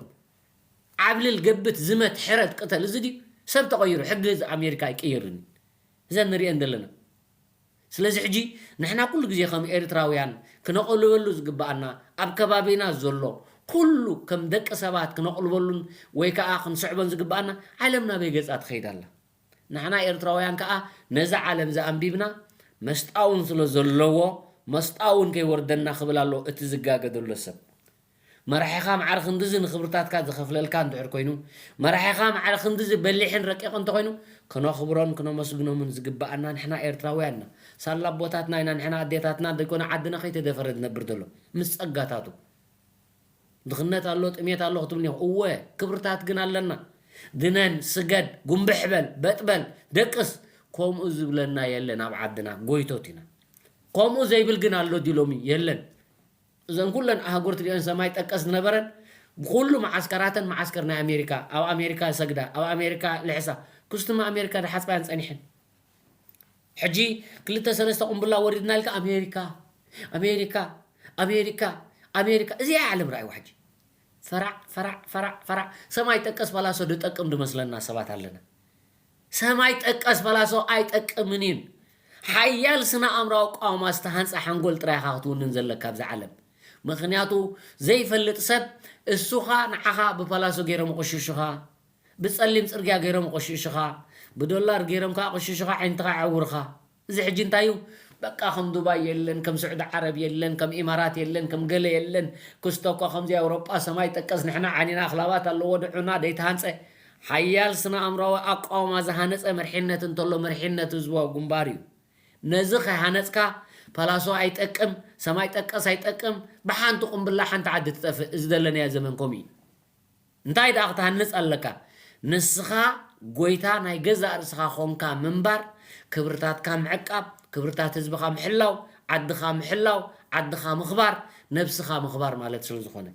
ዓብልል ገብት ዝመት ሕረድ ቅተል እዚ ድዩ ሰብ ተቐይሩ ሕጊ እዚ ኣሜሪካ ኣይቅይርን እዘን ንሪአን ዘለና ስለዚ ሕጂ ንሕና ኩሉ ግዜ ከም ኤርትራውያን ክነቐልበሉ ዝግብኣና ኣብ ከባቢና ዘሎ ኩሉ ከም ደቂ ሰባት ክነቕልበሉን ወይ ከዓ ክንስዕቦን ዝግባኣና፣ ዓለም ናበይ ገጻ ትኸይድ ኣላ? ንሕና ኤርትራውያን ከዓ ነዛ ዓለም እዛ ኣንቢብና፣ መስጣውን ስለ ዘለዎ፣ መስጣውን ከይወርደና ክብል ኣሎ እቲ ዝጋገ ዘሎ ሰብ። መራሒኻ ማዕረ ክንድዚ ንክብርታትካ ዝኸፍለልካ እንድሕር ኮይኑ፣ መራሒኻ ማዕረ ክንድዚ በሊሕን ረቂቕ እንተኾይኑ፣ ክነኽብሮን ክነመስግኖምን ዝግባኣና ንሕና ኤርትራውያን ኢና። ሳላ ኣቦታትና ኢና፣ ንሕና ኣዴታትና ዘይኮነ ዓድና ከይተደፈረ ዝነብር ዘሎ ምስ ጸጋታቱ። ድኽነት ኣሎ፣ ጥሜት ኣሎ ክትብልኒ ኢኹም። እወ፣ ክብርታት ግን ኣለና። ድነን፣ ስገድ፣ ጉንብሕ በል፣ በጥ በል፣ ደቅስ፣ ከምኡ ዝብለና የለን ኣብ ዓድና፣ ጎይቶት ኢና። ከምኡ ዘይብል ግን ኣሎ ድዩ ሎሚ? የለን። እዘን ኩለን ኣህጉር ትሪኦን ሰማይ ጠቀስ ዝነበረን፣ ኩሉ መዓስከራተን መዓስከር ናይ ኣሜሪካ፣ ኣብ ኣሜሪካ ሰግዳ፣ ኣብ ኣሜሪካ ልሕሳ፣ ክስቱም ኣሜሪካ ድሓጽባያን ጸኒሐን። ሕጂ ክልተ ሰለስተ ቁምብላ ወሪድና ኢልካ ኣሜሪካ፣ ኣሜሪካ፣ ኣሜሪካ፣ ኣሜሪካ። እዚኣ እያ ዓለም ራእይዋ ሕጂ። ፈራዕ፣ ፈራዕ፣ ፈራዕ፣ ፈራዕ። ሰማይ ጠቀስ ፓላሶ ድጠቅም ድመስለና ሰባት ኣለና። ሰማይ ጠቀስ ፓላሶ ኣይጠቅምን እዩን። ሓያል ስነ ኣእምራዊ ኣቃውማ ዝተሃንጸ ሓንጎል ጥራይ ኢኻ ክትውንን ዘለካ ኣብዛ ዓለም። ምኽንያቱ ዘይፈልጥ ሰብ እሱኻ ንዓኻ ብፓላሶ ገይሮም ይቆሽሹኻ፣ ብጸሊም ጽርግያ ገይሮም ይቆሽሹኻ፣ ብዶላር ገይሮም ከኣ ቆሽሹኻ፣ ዓይንትኻ ይዓውርኻ። እዚ ሕጂ እንታይ እዩ? በቃ ከም ዱባይ የለን፣ ከም ስዑዲ ዓረብ የለን፣ ከም ኢማራት የለን፣ ከም ገለ የለን። ክስቶ እኳ ከምዚ ኣውሮጳ ሰማይ ጠቀስ ንሕና ዓኒና ኣኽላባት ኣለዎ ድዑና ደይተሃንጸ። ሓያል ስነ ኣእምራዊ ኣቃውማ ዝሃነጸ መርሒነት እንተሎ መርሒነት ህዝባዊ ግንባር እዩ። ነዚ ከይሃነጽካ ፓላሶ ኣይጠቅም፣ ሰማይ ጠቀስ ኣይጠቅም፣ ብሓንቲ ቁምብላ ሓንቲ ዓዲ ትጠፍእ። እዚ ዘለናዮ ዘመን ከምኡ እዩ። እንታይ ደኣ ክትሃንጽ ኣለካ? ንስኻ ጎይታ ናይ ገዛእ ርእስኻ ኾንካ ምንባር፣ ክብርታትካ ምዕቃብ፣ ክብርታት ህዝብኻ ምሕላው፣ ዓድኻ ምሕላው፣ ዓድኻ ምኽባር፣ ነብስኻ ምኽባር ማለት ስለ ዝኾነ።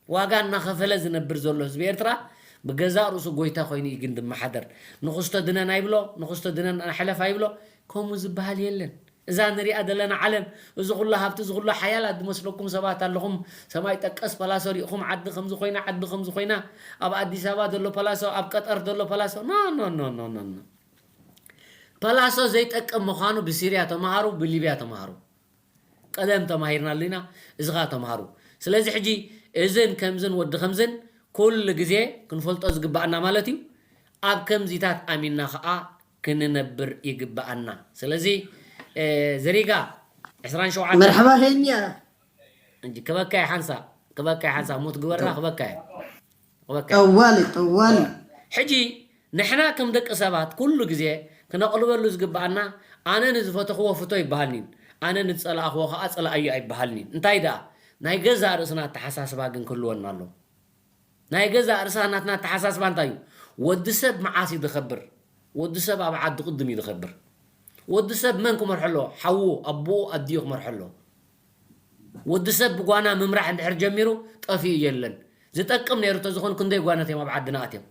ዋጋ እናኸፈለ ዝነብር ዘሎ ህዝቢ ኤርትራ ብገዛእ ርእሱ ጎይታ ኮይኑ እዩ ግን ዝመሓደር። ንኽስቶ ድነን ኣይብሎ፣ ንኽስቶ ድነን ሕለፍ ኣይብሎ፣ ከምኡ ዝበሃል የለን። እዛ ንሪኣ ዘለና ዓለም፣ እዚ ኩሉ ሃብቲ፣ እዚ ኩሉ ሓያላት ዝመስለኩም ሰባት ኣለኹም። ሰማይ ጠቀስ ፓላሶ ሪእኹም፣ ዓዲ ከምዚ ኮይና፣ ዓዲ ከምዚ ኮይና፣ ኣብ ኣዲስ ኣበባ ዘሎ ፓላሶ፣ ኣብ ቀጠር ዘሎ ፓላሶ። ኖ፣ ኖ፣ ኖ፣ ኖ፣ ኖ፣ ኖ። ፓላሶ ዘይጠቅም ምዃኑ ብሲርያ ተምሃሩ፣ ብሊብያ ተምሃሩ። ቀደም ተማሂርናሉ ኢና፣ እዚ ኸኣ ተምሃሩ። ስለዚ ሕጂ እዝን ከምዝን ወዲ ከምዝን ኩሉ ግዜ ክንፈልጦ ዝግባኣና ማለት እዩ። ኣብ ከምዚታት ኣሚንና ኸኣ ክንነብር ይግባኣና። ስለዚ፣ እ፣ ዘሪጋ ዕስራን ሸውዓተን መርሐባ ሄንያ። እንጂ ክበካ እየ ሓንሳእ፣ ክበካ እየ ሓንሳእ፣ ሙት ግበርና፣ ክበካ እየ። ክበካ እየ። ጠዋሊ፣ ጠዋሊ። ሕጂ ንሕና ከም ደቂ ሰባት ኩሉ ግዜ ክነቕልበሉ ዝግባኣና፣ ኣነ ንዝፈተኽዎ ፍቶ ይበሃልኒን፣ ኣነ ንዝጸላእኽዎ ኸኣ ጸላእዮ ኣይበሃልኒን። እንታይ ደኣ፣ ናይ ገዛእ ርእስና ኣተሓሳስባ ግን ክህልወና ኣሎ። ናይ ገዛእ ርእስና ናትና ኣተሓሳስባ እንታይ እዩ? ወዲ ሰብ መዓስ እዩ ዝኸብር? ወዲ ሰብ ኣብ ዓዲ ቅድም እዩ ዝኸብር። ወዲ ሰብ መን ክመርሖ ኣለዎ? ሓዉ፣ ኣቦኡ፣ ኣዲኡ ክመርሖ ኣለዎ። ወዲ ሰብ ብጓና ምምራሕ እንድሕር ጀሚሩ ጠፊኡ የለን። ዝጠቅም ነይሩ ተዝኾን ክንደይ ጓኖት እዮም ኣብ ዓድና ኣትዮም?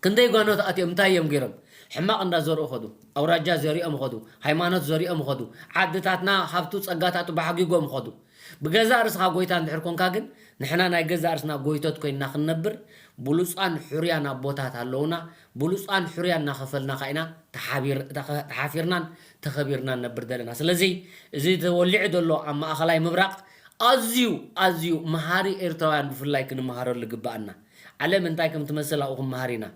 ክንደይ ጓኖት ኣትዮም እንታይ እዮም ገይሮም? ሕማቕ እንዳዘርኡ ኸዱ፣ ኣውራጃ ዘሪኦም ኸዱ፣ ሃይማኖት ዘሪኦም ኸዱ፣ ዓድታትና ሃብቱ ጸጋታቱ ባሕጊጎም ኸዱ። ብገዛእ ርእስኻ ጎይታ እንድሕር ኮንካ ግን፣ ንሕና ናይ ገዛእ ርእስና ጎይቶት ኮይንና ክንነብር፣ ብሉጻን ሕሩያን ኣቦታት ኣለዉና። ብሉጻን ሕሩያን እናኸፈልናኻ ኢና ተሓቢር-፣ ተኸ-፣ ተሓፊርናን ተኸቢርናን ነብር ዘለና። ስለዚ፣ እዚ ተወሊዑ ዘሎ ኣብ ማእኸላይ ምብራቕ ኣዝዩ፣ ኣዝዩ መሃሪ ኤርትራውያን ብፍላይ ክንመሃረሉ ይግባኣና። ዓለም እንታይ ከም ትመስል ኣብኡ ክንመሃር ኢና።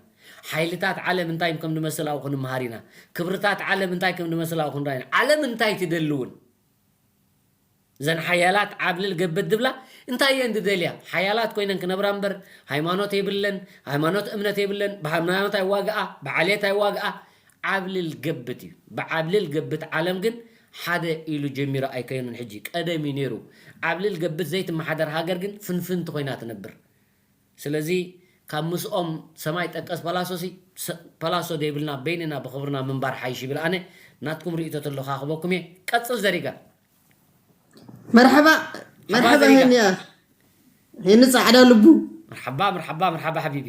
ሓይልታት ዓለም እንታይ ከም ዝመስል ኣብኡ ክንመሃር ኢና። ክብርታት ዓለም እንታይ ከም ዝመስል ኣብኡ ክንርኢ ኢና። ዓለም እንታይ ትደሊ እውን? እዘን ሓያላት ዓብልል ገብት ዝብላ እንታይ እየን ዝደልያ? ሓያላት ኮይነን ክነብራ እምበር ሃይማኖት የብለን፣ ሃይማኖት እምነት የብለን፣ ብሃይማኖት ኣይዋግኣ፣ ብዓሌት ኣይዋግኣ። ዓብልል ገብት እዩ። ብዓብልል ገብት ዓለም ግን ሓደ ኢሉ ጀሚሩ ኣይከየኑን። ሕጂ ቀደም እዩ ነይሩ። ዓብልል ገብት ዘይትመሓደር ሃገር ግን ፍንፍንቲ ኮይና ትነብር። ስለዚ ካብ ምስኦም ሰማይ ጠቀስ ፓላሶ ሲ-፣ ሰ-፣ ፓላሶ ደይብልና በይንና ብኽብርና ምንባር ሓይሽ ይብል። ኣነ ናትኩም ርእይቶ ተሎ ክበኩም እየ። ቀጽል ዘሪጋ። መርሐባ፣ ሓባ መርሐባ ዘሪጋ። ሄንያ። ሄኒ ጻዕዳ ልቡ። መርሐባ፣ መርሐባ፣ መርሐባ ሓቢቢ።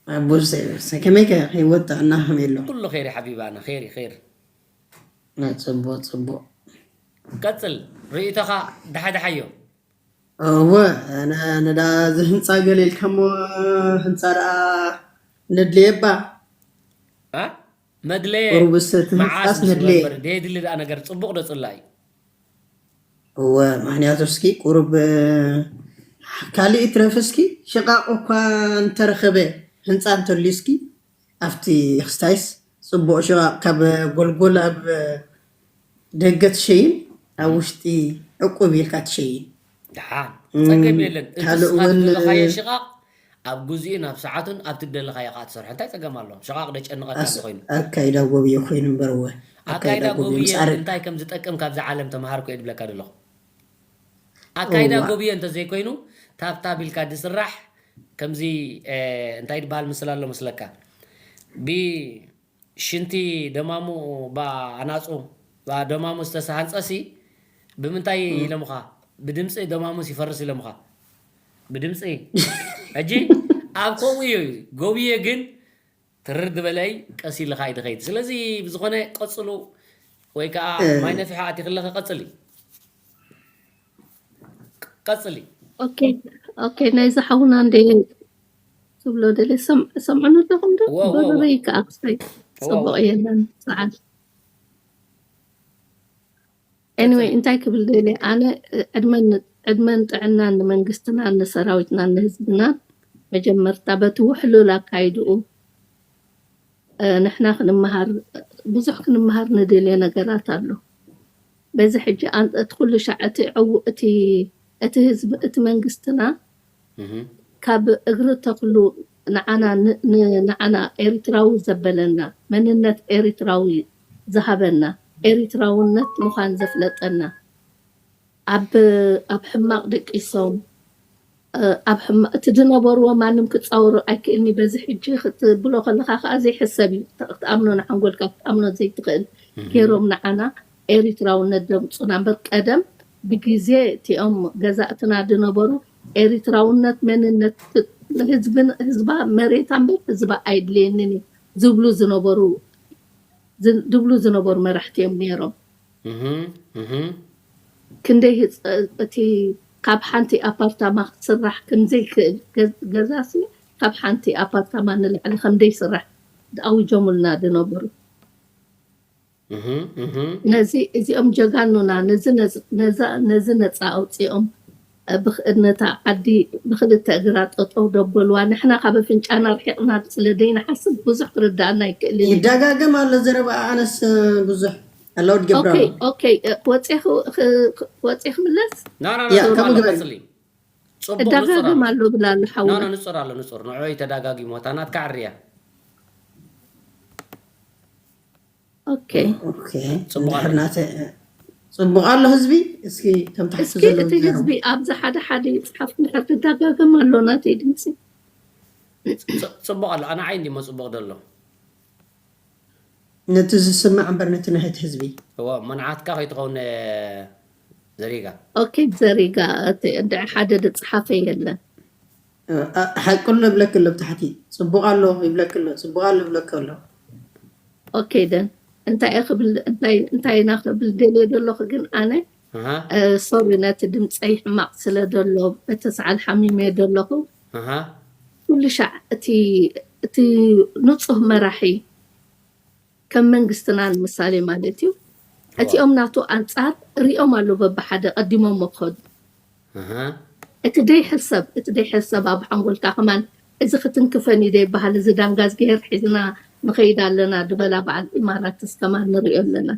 ኣቦ ሰ-፣ ሰ-፣ ከመይ ከ ህይወት ጥዕና ከመይ ኣሎ? ኩሉ ኸይሪ ሓቢባ ኣነ፣ ኸይሪ፣ ኸይሪ። ናይ ጽቡቕ፣ ጽቡቕ። ቀጽል፣ ርእይቶኻ ደሓደሓዮ። እወ፣ ኣነ፣ ኣነ ደኣ እዚ ህንጻ ገለ ኢልካሞ፣ ህንጻ ደኣ ነድልየ እባ። እ? መድለየ ቁሩብስ እቲ መዓስ ህንጻስ ምስ ነድልየ። ነበር፣ ደየድሊ ደኣ ነገር ጽቡቕ ዶ ጽላኢ? እወ፣ ምኽንያቱ እስኪ ቁሩብ ካልእ ይትረፍ እስኪ ሽቓቕ እኳ እንተረኸበ ህንፃ እንተልዩ እስኪ ኣብቲ ክስታይስ ፅቡቕ ሽቓቕ ካብ ጎልጎል ኣብ ደገ ትሸይን ኣብ ውሽጢ ዕቁብ ኢልካ ትሸይን። ደሓን ጸገም የለን። እቲ ካልእ ስኻ እውን ዝደለኻዮ ሽቓቕ ኣብ ግዜኡን ኣብ ሰዓቱን ኣብቲ ዝደለኻዮ ከዓ ትሰርሖ። እንታይ ጸገም ኣሎ? ሽቓቕ ደጨንቐካ እንተኾይኑ። ኣካይዳ ጎብየ ኮይኑ እምበር እወ። ኣካይዳ ጎብየ እንታይ ከም ዝጠቅም ካብዛ ዓለም ተምሃርኩ እየ ዝብለካ ዘለኹ። ኣካይዳ ጎብየ እንተዘይኮይኑ ታብታብ ኢልካ ዝስራሕ ከምዚ እንታይ ዝበሃል ምስል ኣሎ መስለካ? ብ ሽንቲ ደማሙ ባ ኣናፁ ባ ደማሙ ዝተሰሃንፀ ሲ ብምንታይ ኢሎምኻ? ብድምፂ ደማሙስ ይፈርስ ኢሎምኻ። ብድምፂ ሕጂ ኣብ ከምኡ እዩ ጎብየ ግን ትርር ዝበለይ ቀስ ኢልኻ እዩ ድኸይድ። ስለዚ ብዝኾነ ቀፅሉ ወይ ከዓ ማይ ነፊሑ ኣቲኽለኸ ቀፅሊ ቀፅሊ። ኦኬ ኦኬ ናይዚ ሓውና እንደ ትብሎ ደለ ሰምዕኑ ኣለኹም ዶ? በበበይ ከዓ ክስታይ ፅቡቕ የለን ሰዓት። Anyway እንታይ ክብል ደለ ኣነ ዕድመን ጥዕናን ንመንግስትናን ንሰራዊትናን ንህዝብናን መጀመርታ በቲ ውሕሉል ኣካይድኡ ንሕና ክንመሃር ብዙሕ ክንመሃር ንደልዮ ነገራት ኣሎ። በዚ ሕጂ እቲ ኩሉ ሻዕ እቲ ዕው እቲ እቲ ህዝቢ እቲ መንግስትና ካብ እግሪ ተክሉ ንዓና ንዓና ኤርትራዊ ዘበለና መንነት ኤርትራዊ ዝሃበና ኤርትራውነት ምዃን ዘፍለጠና ኣብ ኣብ ሕማቕ ድቂሶም ኣብ ሕማ እቲ ዝነበርዎ ማንም ክጻወሮ ኣይክእልኒ በዚ ሕጂ ክትብሎ ከለኻ ከዓ ዘይሕሰብ እዩ ክትኣምኖ ንሓንጎልካ ክትኣምኖ ዘይትኽእል ገይሮም ንዓና ኤሪትራውነት ደምፁና እምበር ቀደም ብግዜ እቲኦም ገዛእትና ዝነበሩ ኤሪትራውነት መንነት ህዝብን ህዝባ መሬታ እምበር ህዝባ ኣይድልየንን እዩ ዝብሉ ዝነበሩ ዝብሉ ዝነበሩ መራሕቲ እዮም ነይሮም። ክንደይ እቲ ካብ ሓንቲ ኣፓርታማ ክትስራሕ ከምዘይክእል ገዛሲ ካብ ሓንቲ ኣፓርታማ ንላዕሊ ከምደይስራሕ ኣዊጆሙልና ዝነበሩ። ነዚ እዚኦም ጀጋኑና ነዚ ነፃ ኣውፂኦም ብክእድነታ ዓዲ ብክልተ እግራ ጠጠው ደበልዋ ንሕና ካብ ኣፍንጫና ርሒቕና ስለ ዘይንሓስብ ብዙሕ ክርዳኣና ኣይክእልን እዩ። ይደጋገም ኣሎ ዘረባ ኣነስ ብዙሕ ኣላውድ ገብራ ኦኬ ኦኬ ወፂ ክምለስ ያ ከምኡ ግበሪ። እዳጋገም ኣሎ ብላ ኣሎ ሓውና ንፁር ኣሎ ንፁር ንዑ ተዳጋጊሞ እታ ናትካ ዕርያ ኦኬ ጽቡቕ ኣሎ ህዝቢ። እስኪ ከም ትሓቱ እስኪ እቲ ህዝቢ ኣብዚ ሓደ ሓደ ይፅሓፍ እንድሕር ትዳጋገም ኣሎ ናተይ ድምፂ ጽቡቕ ኣሎ ኣነ ዓይን ዲሞ ጽቡቕ ደሎ ነቲ ዝስማዕ እምበር ነቲ ናህት ህዝቢ እዎ መናዓትካ ከይትኸውን ዘሪጋ ኦኬ ዘሪጋ እንደ ሓደ ዝፅሓፈ የለን ሓቂ ኣሎ ይብለኪ ኣሎ ብታሕቲ ጽቡቕ ኣሎ ይብለኪ ኣሎ ጽቡቕ ኣሎ ይብለኪ ኣሎ ኦኬ ደን እንታይ እየ ክብል እንታይ እንታይ ኢና ክብል ደልየ ዘለኹ ግን ኣነ ኣሃ፣ ሶሪ ነቲ ድምፀይ ሕማቕ ስለ ዘሎ በቲ ሰዓል ሓሚመ ዘለኹ ኣሃ። ኩሉ ሻዕ እቲ እቲ ንፁህ መራሒ ከም መንግስትና ንምሳሌ ማለት እዩ እቲኦም ናቱ ኣንፃር ሪኦም ኣሎ በብሓደ ቀዲሞም ክኸዱ እቲ ደይሕሰብ እቲ ደይሕሰብ ኣብ ሓንጎልካ ከማን እዚ ክትንክፈን እዩ ደይበሃል እዚ ዳንጋ ዝገሄር ሒዝና ንኸይድ ኣለና ዝበላ በዓል ኢማራት እስከማን ንሪኦ ኣለና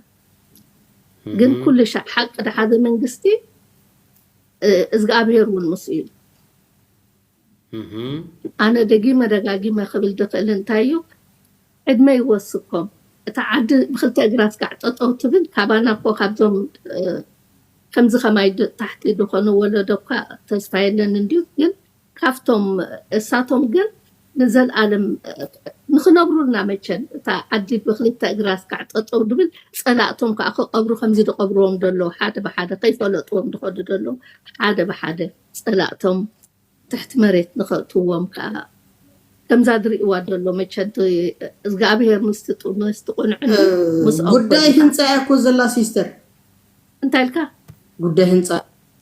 ግን ኩሉ ሻዕ ሓቂ ድሓዘ መንግስቲ እዝግኣብሄር እውን ምስ እዩ ኣነ ደጊመ ደጋጊመ ክብል ድኽእል እንታይ እዩ ዕድመ ይወስኮም እታ ዓዲ ብክልተ እግራ ስጋዕ ጠጠው ትብል ካባና እኮ ካብዞም ከምዚ ከማይ ታሕቲ ዝኾኑ ወለዶ እኳ ተስፋ የለን እንድዩ ግን ካብቶም እሳቶም ግን ንዘልኣለም ንክነብሩልና መቸን እታ ዓዲ ብክልተ እግራ ስጋዕ ጠጠው ድብል ፀላእቶም ከዓ ክቀብሩ ከምዚ ዝቀብርዎም ደለዉ ሓደ ብሓደ ከይፈለጥዎም ዝኸዱ ደለዉ ሓደ ብሓደ ፀላእቶም ትሕቲ መሬት ንኸእትዎም ከዓ ከምዛ ዝርእዋ ዘሎ መቸ እግዚኣብሔር ምስቲ ቁንዑን ምስኦም ጉዳይ ኮይንካ ህንፃ እያ እኮ ዘላ ሲስተር እንታይ ኢልካ ጉዳይ ህንፃ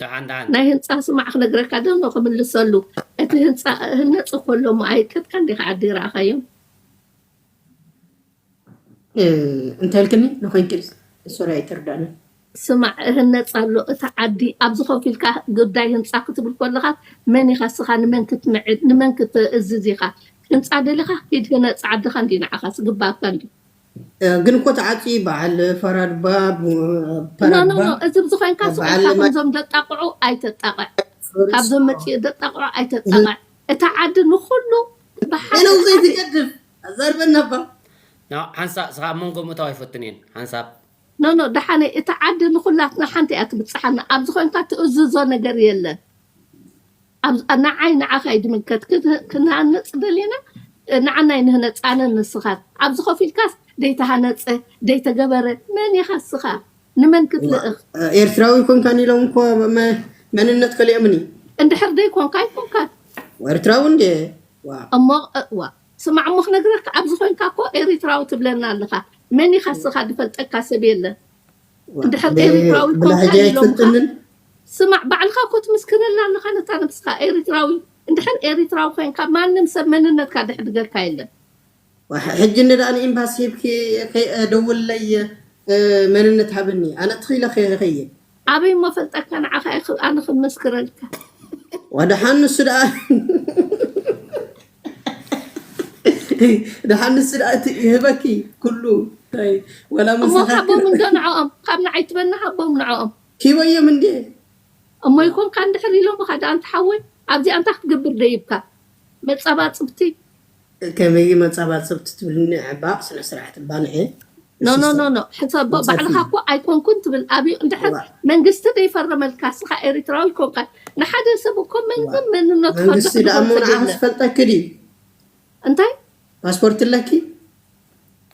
ደሓን ደሓን ናይ ህንፃ ስማዕ ክነግረካ ደሞ ክምልሰሉ እቲ ህንፃ ህነፅ እኮ ኣሎ እሞ ኣይከድካ እንዲካ ዓዲ ረኣኻዮም እንታይ ኢልክኒ ንኮንኪ ሶሪ ኣይተርዳእኒ ስማዕ፣ እህነጽ ኣሎ እቲ ዓዲ። ኣብዚ ኮፍ ኢልካ ጉዳይ ህንጻ ክትብል ከለኻ፣ መን ኢኻ እስኻ ንመን ክትምዕድ፣ ንመን ክትእዝዝ ኢኻ? ህንጻ ደሊኻ ሂድ ህነጽ ዓድኻ እንዲ ንዓኻ ዝግባኣካ እንዲ። እ፣ ግን እኮ ተዓፂ በዓል ፈራድባ ቡ- ኖ ኖ ፈራድባ ኖ፣ እዚ ብዝኾይንካ ስቕ በዓል ኢልካ ለማ ከምዞም ደጣቕዑ ኣይተጣቕዕ። ሶሪ ካብዞም መፂኡ ደጣቕዑ ኣይተጣቕዕ። እታ ዓዲ ንኹሉ ብሓደ ሄለው ሓደ ዘይትገድፍ ኣዛርበና ባ ሓንሳብ ስኻ ኣብ መንጎ ምእታው ኣይፈትን እየን ሓንሳብ ኖ ኖ፣ ደሓነይ፣ እታ ዓዲ ንኹላትና ሓንቲ እያ ትብፅሓና። ኣብዚ ኮይንካ ትእዝዞ ነገር የለን። ኣብ- ንዓይ ንዓኻ እዩ ዝምልከት። ክን- ክንሃንፅ ደሊና ንዓናይ ንህነፃነ ንስኻት ኣብዚ ኮፍ ኢልካስ ደይተሃነፀ ደይተገበረ መን ኢኻ እስኻ ንመን ክትልእኽ? ኤርትራዊ ኮንካን ኢሎም እኮ መ- መንነት ከሊኦምኒ። እንድሕር ደይኮንካ ኣይኮንካን። ኤርትራዊ እንዴ? ዋ እሞ ዋ ስማዕ እሞ ክነግረካ ኣብዚ ኮይንካ እኮ ኤሪትራዊ ትብለና ኣለኻ። መን ኢኻ እስኻ ዝፈልጠካ ሰብ የለን። ዋ፣ እንድሕር ብ- ኤሪትራዊ ብላህጃ ኮንካ ኢሎምካ ኣይትፈልጥንን። ስማዕ ባዕልኻ እኮ ትምስክረልና ኣለኻ ነታ ነብስኻ ኤሪትራዊ እንድሕር ኤሪትራዊ ኮይንካ ማንም ሰብ መንነትካ ድሕድገካ የለን። ዋ፣ ሕጂ እንደ ደኣ ንኤምባሲ ሂብኪ ከይ- ደውለይ እ፣ መንነት ሃብኒ ኣነ ትኽኢለ ከይኸየ ኣበይ እሞ ፈልጠካ ንዓኻ እየ ክ- ኣነ ክመስክረልካ። ወደሓን ንሱ ደኣ ደሓን ንሱ ደኣ እቲ ይህበኪ ኩሉ ናይ ወላ እሞ መሳኻክር ሃቦም እንዶ ንዕኦም ካብ ንዓይ ትበና ሃቦም ንዕኦም ሂበዮም እንዴ? እሞ ይኮንካ እንድሕር ኢሎም ኻ ደኣ እንተ ሓወይ ኣብዚኣ እንታይ ክትገብር ደይብካ መጻባጽብቲ ከመይ መጻባጽብቲ ትብልኒ ዕባቕ ስነ ስርዓት እባ ንዒ ኖ ኖ ኖ ኖ ሕሰቦ ባዕልኻ እኮ ኣይኮንኩን ትብል ኣብዩ እንድሕር መንግስቲ ደይፈረመልካ ስኻ ኤሪትራዊ ይኮንካ ንሓደ ሰብ እኮ መንግን መንነቱ መንግስቲ ደኣ እሞ ንዓኻ ዝፈልጠኪ ድዩ? እንታይ ፓስፖርት ኣለኪ?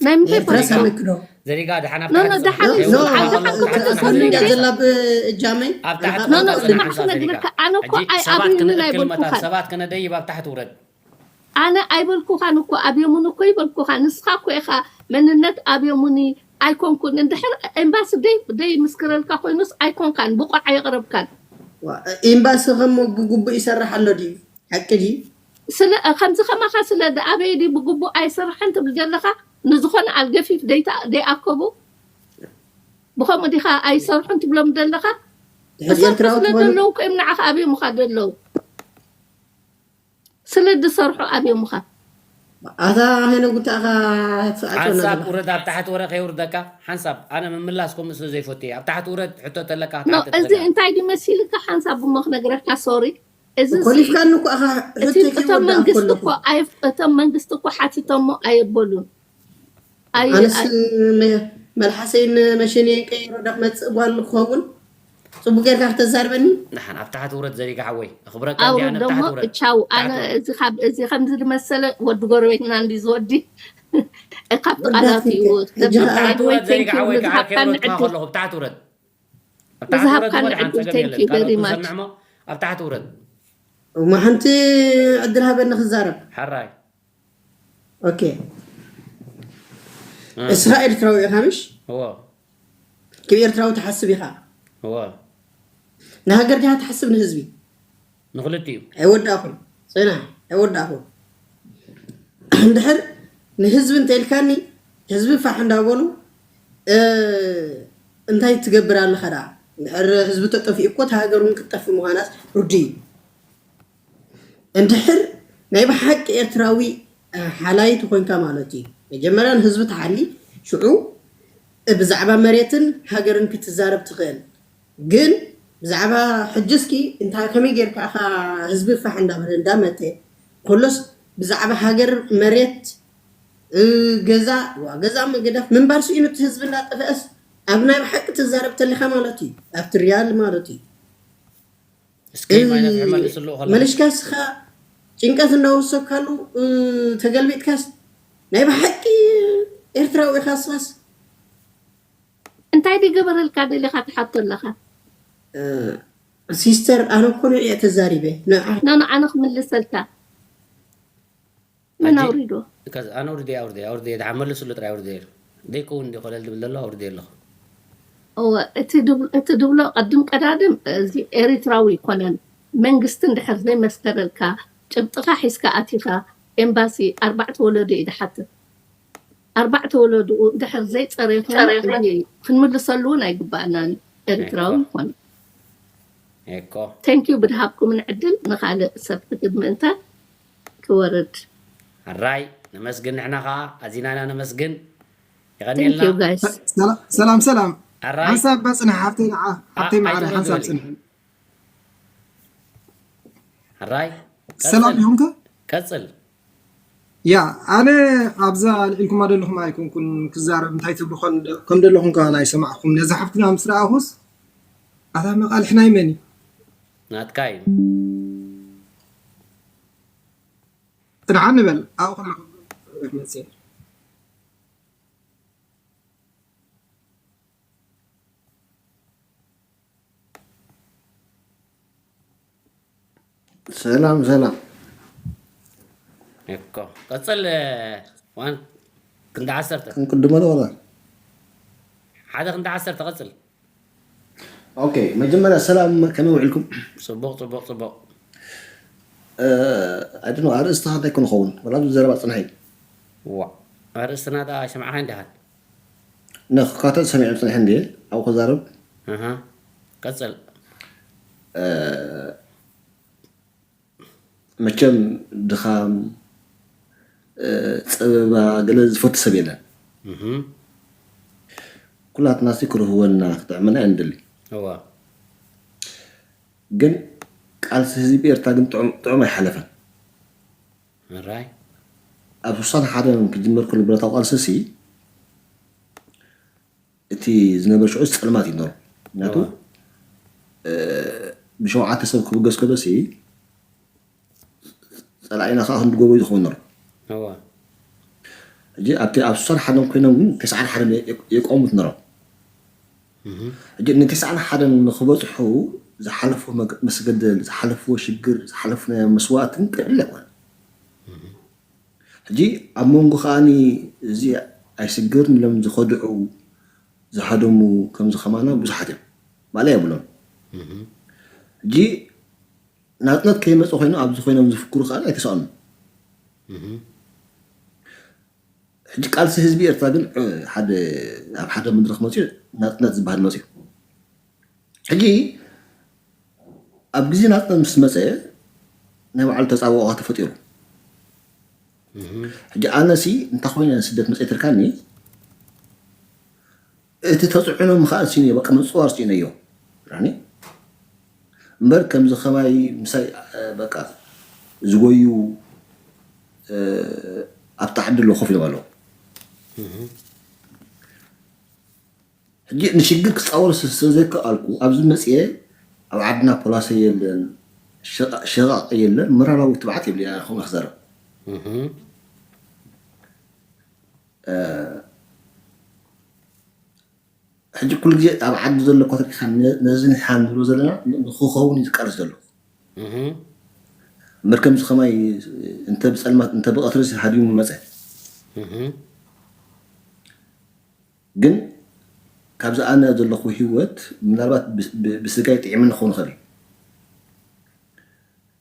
ናይ ምንታይ ኤርትራ ፓስፖርት? ሳለኪ ዶ? ዘሪጋ ደሓን ኣብ ኖ ኖ ታሕቲ ደሓን ዘሪጋ እዩ። ኖ፣ ወድቃ ዓድኻ ከሎ እኮ ታሕቲ ተሰሚዑ ዘሪጋ ኣፍሪቃ እንዴ? ዘላ ብእጃመይ ኣብ ታሕቲ ዓድኻ ኖ ኖ ወድቃ ትወስድ። ስማዕ ሓንሳብ ዘሪጋ ክነግረካ ኣነ እኮ ሕጂ ኣይ ሰባት ኣብዩንን ክነእክል መታን ኣይበልኩኻን። ሰባት ክነደይብ ኣብ ታሕቲ ውረድ ኣነ ኣይበልኩኻን እኮ ኣብዮምን እኮ ይበልኩኻ ንስኻ እኮ ኢኻ መንነት ኣብዮሙኒ ኣይኮንኩን እንድሕር ኤምባሲ ደይ ደይ ምስክረልካ ኮይኑስ ኣይኮንካን ብቑዕ ኣየቕረብካን። ዋ፣ ኤምባሲ ከም ብግቡእ ይሰርሕ ኣሎ ድዩ? ሓቂ ድዩ? ስለ ከምዚ ከማኻ ስለ ኣበይ ድዩ ብግቡእ ኣይሰርሐን ትብል ዘለኻ ንዝኾነ ኣልገፊፍ ደይታ ደይኣከቡ ብኸምኡ ዲኻ ኣይሰርሑን ትብሎም ዘለኻ? ድሕር ዝሰርሑ ኤርትራዊ ስለ ትኾኑ ዘለዉ እኮ እዮም ንዓኻ ኣብዮምኻ ዘለዉ። ስለ ዝሰርሑ ኣብዮምኻ። ኣታ ሄነ ጉታኻ ትኣትወና ሓንሳብ ዘለኻ። ውረድ ኣብ ታሕቲ ወረ ከየውርደካ ሓንሳብ ኣነ ምምላስ ከምኡ ስለ ዘይፈቱ እየ ኣብ ታሕቲ ውረድ ሕቶ ተለካ ኖ ታሕቲ እዚ ተዘጋ እንታይ ድዩ መሲልካ ሓንሳብ እሞ ክነግረካ ሶሪ እዚ ኮሊፍካኒ እኮ ኣኻ እቲ ሕቶይ እቶም ከይወዳእ መንግስቲ ከለኹ እኮ ኣይ- እቶም መንግስቲ እኮ ሓቲቶሞ ኣየበሉን። ኣይ- ኣነስ ኣይ- መ- መልሓሰይን መሸነይን ቀይሮ ዳ ክመፅእ ጓል ንክኸውን ፅቡቅ ጌርካ ክተዛርበኒ። ንሓን ኣብ ታሕቲ ውረድ ዘሪጋ ሓወይ ኣኽብረካ ኣውርድ እንዲኣነ ኣብ ደሞ ታሕቲ ውረድ ቻው። ኣነ ታሕቲ ውረድ እዚ ካብ እዚ ከምዚ ዝመሰለ ወዲ ጎረቤትና እንዲ ዝወዲ ካብቲ ቃላት እዩ ወዳት ሕጂ ዘብል ኸዓ ኣብ ታሕቲ ወይ ውረድ ዘሪጋ ቴንኪው ሓወይ ከዓ ንዝሃብካኒ ከይወረድካ ዕድል ከለኹ ኣብ ታሕቲ ውረድ ኣብ ታሕቲ ውረድ ንዝሃብካኒ እሞ ድሓን ዕድል ፀገም ቴንኪው የለን ካልኦት ቨሪ ማች። ክሰምዕሞ ኣብ ታሕቲ ውረድ እሞ ሓንቲ ዕድል ሃበኒ ክዛረብ። ሓራይ ኦኬ እስኻ ኤርትራዊ ኢኻ ምሽ? እዎ ከም ኤርትራዊ ትሓስብ ኢኻ? እዎ ንሃገር ዲኻ ትሓስብ ንህዝቢ? ንክልቲኡ ኣይወዳእኹን። ፅና ኣይወዳእኹን። እንድሕር ንህዝቢ እንተኢልካኒ ህዝቢ ፋሕ እንዳበሉ እ፣ እንታይ ትገብር ኣለኻ ደኣ? እንድሕር ህዝቢ ተጠፊኡ እኮ እቲ ሃገር እውን ክትጠፍእ ምዃናስ ርዱእ እዩ። እንድሕር ናይ ብሓቂ ኤርትራዊ ሓላይ ተኮንካ ማለት እዩ። መጀመርያ ንህዝቢ ተሓሊ፣ ሽዑ ብዛዕባ መሬትን ሃገርን ክትዛረብ ትኽእል። ግን ብዛዕባ ሕጂ እስኪ እንታ ከመይ ጌርካ ኢኻ ህዝቢ ፋሕ እንዳበለ እንዳመተ ኮሎስ ብዛዕባ ሃገር መሬት እ፣ ገዛ ዋ ገዛ ምግዳፍ ምንባር ስኢኑ እቲ ህዝቢ እንዳጠፈአስ ኣብ ናይ ብሓቂ ትዛረብ ተሊኻ ማለት እዩ ኣብቲ ሪያል ማለት እዩ እስኪ ማይነት ሕመልስሉ ከሎ መልሽካ ስኻ ጭንቀት እንዳወሰካሉ እ፣ ተገልቢጥካስ ናይ ብሓቂ ኤርትራዊ ኢኻ ስኻስ እንታይ ድገበረልካ ደሊኻ ትሓቶ ኣለኻ? ሲስተር ኣነ እኮ ንዕየ ተዛሪበ ንዓ ኖ ኖ ኣነ ክምልሰልካ መን ሕጂ ኣውሪዶ? ከዚ ኣነ ኣውርደ ኣውርደ ኣውርደ ድሓን መልስሉ ጥራይ ኣውርደ ደይከውን እንዲ ኮለል ድብል ዘሎ ኣውርደ ኣለኹ እወ እቲ ድብ- እቲ ድብሎ ቅድም ቀዳድም እዚ ኤሪትራዊ ይኮነን መንግስቲ እንድሕር ዘይመስከረልካ ጭብጥኻ ሒዝካ ኣቲኻ ኤምባሲ ኣርባዕተ ወለዶ እዩ ድሓትት ኣርባዕተ ወለድኡ እንድሕር ዘይፀረይኹ ክንምልሰሉ እውን ኣይግባእናን እዩ ኤርትራዊ እኮ። ምዃኑ። እኮ Thank you ብድሃብኩም ንዕድል ንኻልእ ሰብ ክግብ ምእንታን ክወርድ። ኣራይ ነመስግን፣ ንሕና ከዓ ኣዚናና ነመስግን። Thank ይቀኒልና። you guys። ሰላም ሰላም። ኣራይ ሓንሳብ በፅንሕ ሓፍተይ ንዓ ኣ- ሓፍተይ ማዕረ ሓንሳብ ኣይትበልበሊ። ፅንሕ። ኣራይ ሰላም ቀፅል ኢኹም ከ? ቀፅል። ያ ኣነ ኣብዛ ልዒልኩማ ዘለኹም ኣይኮንኩን ክዛረብ እንታይ ትብሉ ከም- ከም ዘለኹም ከ ኣይሰማዕኩም። ነዛ ሓፍትና ምስ ረኣኹስ ኣታ መቃልሕ ናይ መን እዩ? ናትካ እዩ። ጽንዓ ንበል ኣብኡ ከለኹ መፅእ። ሰላም ሰላም። እኮ ቀፅል። ዋን ክንዲ ዓሰርተ ክንቅድመ ዶ ወላ? ሓደ ክንዲ ዓሰርተ ቀፅል። ኦኬ፣ መጀመርያ ሰላም፣ ከመይ ውዕልኩም? ፅቡቅ ፅቡቅ ፅቡቅ። ኣይድኖ ኣርእስቲ እንታይ ክኸውን ወላ ኣብዚ ዘረባ ፅንሐይ። ዋ ኣርእስትና ዳ ሰማዕካ እንዲሃን ነክካተል ሰሚዖም ፅንሐ እንዲ ኣብኡ ክዛረብ። ኣሃ። ቀፅል። መቸም ድኻም፣ ጸበባ፣ ገለ ዝፈቱ ሰብ የለን። እህም። ኩላትና ሲ ክርህወና ክጥዕመና እየ ንደሊ። እዋ። ግን ቃልሲ ህዝቢ ኤርትራ ግን ጥዑም ጥዑም ኣይሓለፈን። ራይ። ኣብ ስሳን ሓደን ክጅመር ከሎ ብረታዊ ቃልሲ ሲ እቲ ዝነበረ ሽዑ ጸልማት እዩ ነሩ። ምክንያቱ እዋ። ብሸውዓተ ሰብ ክብገስ ከሎ ሲ ጸላኢና ከዓ ክንዲ ጎበዩ ዝኸውን ነሩ። እዋ። ሕጂ ኣብቲ ኣብ ስሳን ሓደን ኮይኖም ግን ተስዓን ሓደን የቆሙት ነሮም። እህም። ሕጂ ንተስዓን ሓደን ንክበፅሑ ዝሓለፍዎ መግ- መስገደል ዝሓለፍዎ ሽግር ዝሓለፍናዮ መስዋእትን ቀሊል ኣይኮነ። ሕጂ ኣብ መንጎ ከዓኒ እዚ ኣይስገርን ኢሎም ዝኸድዑ ዝሃደሙ ከምዚ ከማና ብዙሓት እዮም። ማለያ የብሎም። ሕጂ ናፅነት ከይመፀ ኮይኖም ኣብዚ ኮይኖም ዝፍክሩ ከዓ ኣይተሰኣኑን። ሕጂ ቃልሲ ህዝቢ ኤርትራ ግን ሓደ ኣብ ሓደ መድረክ መፅኡ ናፅነት ዝበሃል መፅኡ። ሕጂ ኣብ ግዜ ናፅነት ምስ መፀ ናይ ባዕሉ ተፃብኦ ተፈጢሩ። ሕጂ ኣነሲ እንታይ ኮይነ ስደት መፀ ትልካኒ እቲ ተፅዕኖ ምኽኣል ሲነ በቃ ምፅዋር ሲነዮ ራኒ እምበር ከምዚ ከማይ ምሳይ በቃ ዝጎዩ ኣብታ ዓዲ ኣለዉ ኮፍ ኢሎም ኣለዉ። ሕጂ ንሽግር ክፃወሩ ስለዘይከኣልኩ ኣብዚ መፅየ ኣብ ዓድና ፖላሰ የለን፣ ሸቃቂ የለን፣ ምራራዊ ትብዓት የብለ ያ ኹም ክዛረብ ሕጂ ኩሉ ግዜ ኣብ ዓዲ ዘሎ ኮተት ኢኻ ነዚ ንሓ ንብሎ ዘለና ንክኸውን እዩ ዝቃለስ ዘሎ። እምበር ከምዚ ከማይ እንተ ብፀልማት እንተ ብቐትሪ ሃዲሙ መፀ። ግን ካብዚ ኣነ ዘለኹ ህይወት ምናልባት ብስጋይ ጥዒምኒ ክኸውን ይኽእል እዩ።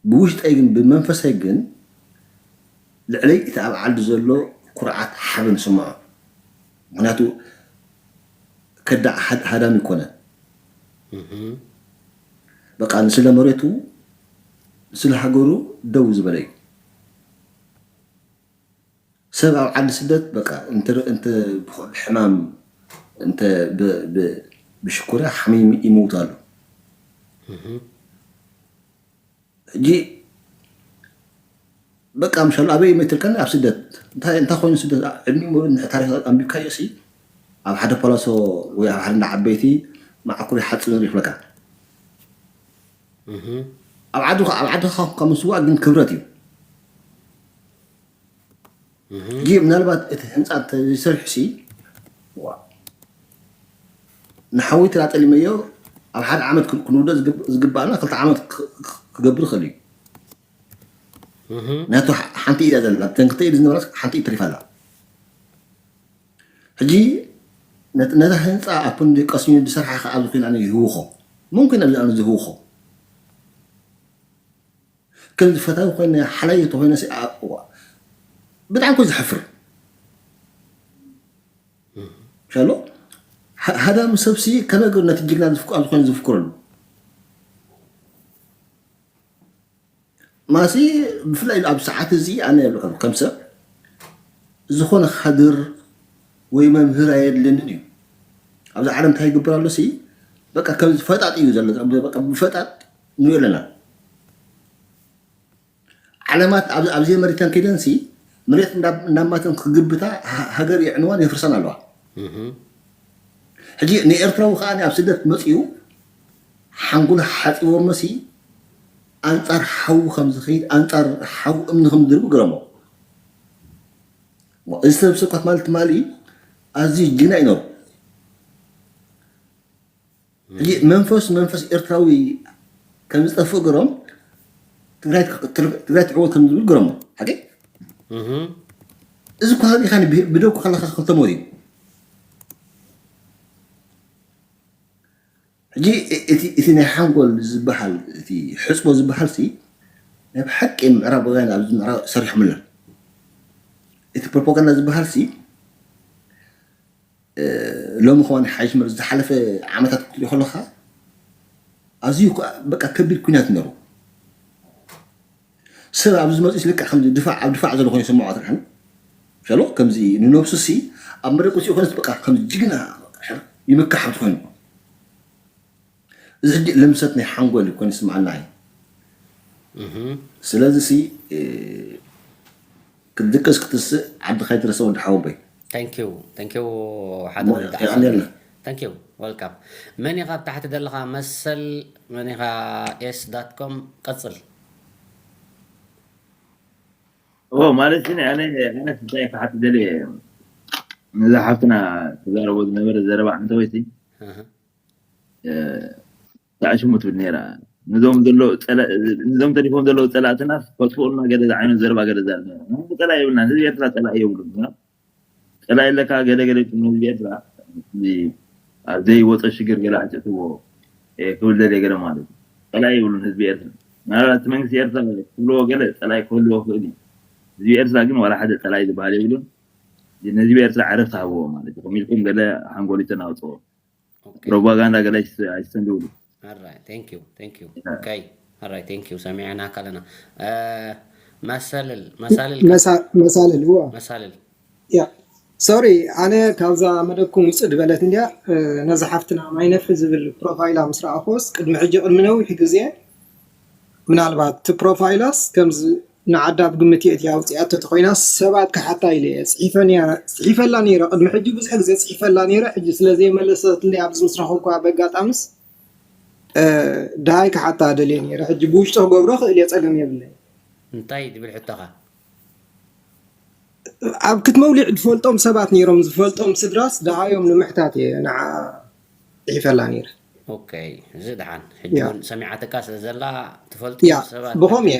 ብውሽጠይ ግን ብመንፈሰይ ግን ልዕለይ እቲ ኣብ ዓዲ ዘሎ ኩርዓት ሓበን ስምዖ። ምክንያቱ ከዳዕ ሃዳሚ ይኮነ። በቃ ንስለ መሬቱ ንስለ ሃገሩ ደው ዝበለ እዩ። ሰብ ኣብ ዓዲ ስደት በቃ እንተ ብሕማም እንተ ብሽኮርያ ሓሚሙ ይመውት ኣሎ። ሕጂ በቃ ምሻሉ ኣበይ መትልከኒ ኣብ ስደት እንታይ እንታይ ኮይኑ ስደት ዕድሚ ሙሉ ታሪክ ኣንቢብካዮ ሲ ኣብ ሓደ ፓላሶ ወይ ኣብ ሓደ እንዳ ዓበይቲ መዓኩሪ ሓፂን ይፍለካ። ኣብ ዓድኻ ኣብ ዓድኻ ካብ ምስዋእ ግን ክብረት እዩ። ሕጂ ምናልባት እቲ ህንፃ እንተዘይሰርሑ ሲ ንሓዊ ተላጠሊመዮ ኣብ ሓደ ዓመት ክንውደ ዝግባእና ክልተ ዓመት ክገብር ይኽእል እዩ። ናቱ ሓንቲ ኢዳ ዘላ ተን ክልተ ኢድ ዝነበራት ሓንቲ ኢድ ተሪፋ ኣላ። ሕጂ ነታ ህንፃ ኣብ ክንዲ ቀሲኑ ዝሰርሓ ከዓ ኣብዚ ኮይና ይህውኾ ሙምኪን ኣብዚ ኣነ ዝህውኾ ከም ዝፈታዊ ኮይነ ሓላይ ተኮይነ እዋ ብጣዕሚ ኮ ዝሕፍር ሻሎ ሃዳሚ ሰብሲ ከመይ ገሩ ነቲ ጅግና ዝፍቅ ኣብ ዝኾነ ዝፍክረሉ ማሲ ብፍላይ ኣብ ሰዓት እዚ ኣነ የብልኩም ከም ሰብ ዝኾነ ካድር ወይ መምህር ኣየድልንን እዩ። ኣብዚ ዓለም እንታይ ይግበር ኣሎ ሲ በቃ ከም ፈጣጥ እዩ ዘሎ። በቃ ብፈጣጥ ንሪኦ ኣለና። ዓለማት ኣብ- ኣብ ዘይመሪተን ከይደንሲ መሬት እንዳ- እንዳማተን ክግብታ ሃ- ሃገር የዕንዋን የፍርሳን ኣለዋ። ሕጂ ንኤርትራዊ ከዓ ኣብ ስደት መፅኡ ሓንጎሉ ሓፂቦ መሲ ኣንፃር ሓዉ ከም ዝኸይድ ኣንፃር ሓዉ እምኒ ከም ዝድርቡ ግረሞ። እዚ ሰብ ስብከት ማለት ትማሊ ኣዝዩ ጅግና ይነሩ። ሕጂ መንፈስ መንፈስ ኤርትራዊ ከም ዝጠፍእ ገሮም ትግራይ ትዕወት ከም ዝብል ገሮሞ ሓቂ እዚ እኳ ዲኻ ብደኩ ከለካ ክልተ ሞት እዩ። ሕጂ እቲ ናይ ሓንጎል ዝበሃል እቲ ሕፅቦ ዝበሃል ሲ ናይ ብሓቂ ምዕራባውያን ኣብዚ ምዕራብ ሰሪሖምለን። እቲ ፕሮፓጋንዳ ዝበሃል ሲ ሎሚ ከዋን ሓይሽ ምር ዝሓለፈ ዓመታት ክትሪኦ ከለካ ኣዝዩ በቃ ከቢድ ኩናት ነሩ። ሰብ ኣብዚ መፅኡ ልክዕ ከምዚ ድፋዕ ኣብ ድፋዕ ዘሎ ኮይኑ ይስምዖ ትርሕን ሸሎ ከምዚ ንነብሱ ሲ ኣብ መደብ ቁፂኡ ኮነስ በቃ ከም ጅግና ይምካሕ ኣብዚ ኮይኑ እዚ ሕጂ ልምሰት ናይ ሓንጎል እዩ ኮይኑ ይስምዓና እዩ። ስለዚ ሲ ክትድቅስ ክትስእ ዓድኻ ይትረሰ ወዲ ሓወቦይ። Thank you thank you ሓደ ወዲ የቐንየልና። Thank you welcome። መን ኢኻ ኣብ ታሕቲ ዘለኻ መሰል መን ኢኻ ኤስ ዳት ኮም ቀጽል። ኦ ማለት ግን ኣነ ኣነ እንታይ ክሓት ደልየ ነዛ ሓፍትና ተዛረቦ ዝነበረ ዘረባ ሓንተ ወይቲ ኣህ። ተዓሽሙ ትብል ነይራ። ነዞም ዘሎ ጸላ- ነዞም ተሪፎም ዘለዉ ጸላእትና ፈጥፍኡልና ገለ ዝዓይነት ዘረባ ገለ ዛር ነይራ። ንሕና ጸላኢ የብልናን። ህዝቢ ኤርትራ ጸላኢ የብሉን። ጸላኢ ኣለካ ገለ ገለ ይብሉ ህዝቢ ኤርትራ። እዚ ኣብ ዘይወጾ ሽግር ገለ ኣጭትዎ ክብል ደልየ ገለ ማለት እዩ። ጸላኢ የብሉን ህዝቢ ኤርትራ። ምናልባት እቲ መንግስቲ ኤርትራ ክብልዎ ገለ ጸላኢ ክህልዎ ክእል እዩ። ህዝቢ ኤርትራ ግን ዋላ ሓደ ጸላኢ ዝበሃል የብሉን። ንህዝቢ ኤርትራ ዕረፍቲ ሃብዎ ማለት እዩ። ከም ኢልኩም ገለ ሓንጎል ይተናውጽዎ። ፕሮፓጋንዳ ገለ ኣይስተንድውሉ። Alright thank you thank you okay alright thank you ሰሚዕናካ ኣለና። መሳልል መሳልል መሳልል እዎ መሳልል ያ ሶሪ ኣነ ካብዛ መደብኩም ውፅእ ዝበለት እንድያ። ነዛ ሓፍትና ማይነፍ ዝብል ፕሮፋይላ ምስ ረኣኹስ ቅድሚ ሕጂ ቅድሚ ነዊሕ ግዜ ምናልባት እቲ ፕሮፋይላስ ከምዚ ንዓዳ ብግምት እየ እቲያ ኣውፂኣቶ ተኮይና ሰባት ክሓታ ኢለ እየ ፅሒፈላ ነይረ ቅድሚ ሕጂ ብዙሕ ግዜ ፅሒፈላ ነይረ ሕጂ ስለዘይመለሰትለይ ኣብዚ ምስ ረኸብኩዋ በጋጣምስ ድሃይ ክሓታ ደልየ ነይረ ሕጂ ብውሽጢ ክገብሮ ክእል እየ ፀገም የብለይ። እንታይ ትብል ሕቶኻ? ኣብ ክትመውሊዕ ዝፈልጦም ሰባት ነይሮም ዝፈልጦም ስድራስ ደሃዮም ንምሕታት እየ ንዓ ፅሒፈላ ነይረ። ኦኬ እዚ ደሓን ሕጂ እውን ሰሚዓትካ ስለ ዘላ ትፈልጦ ያ ሰባት ብኸም እየ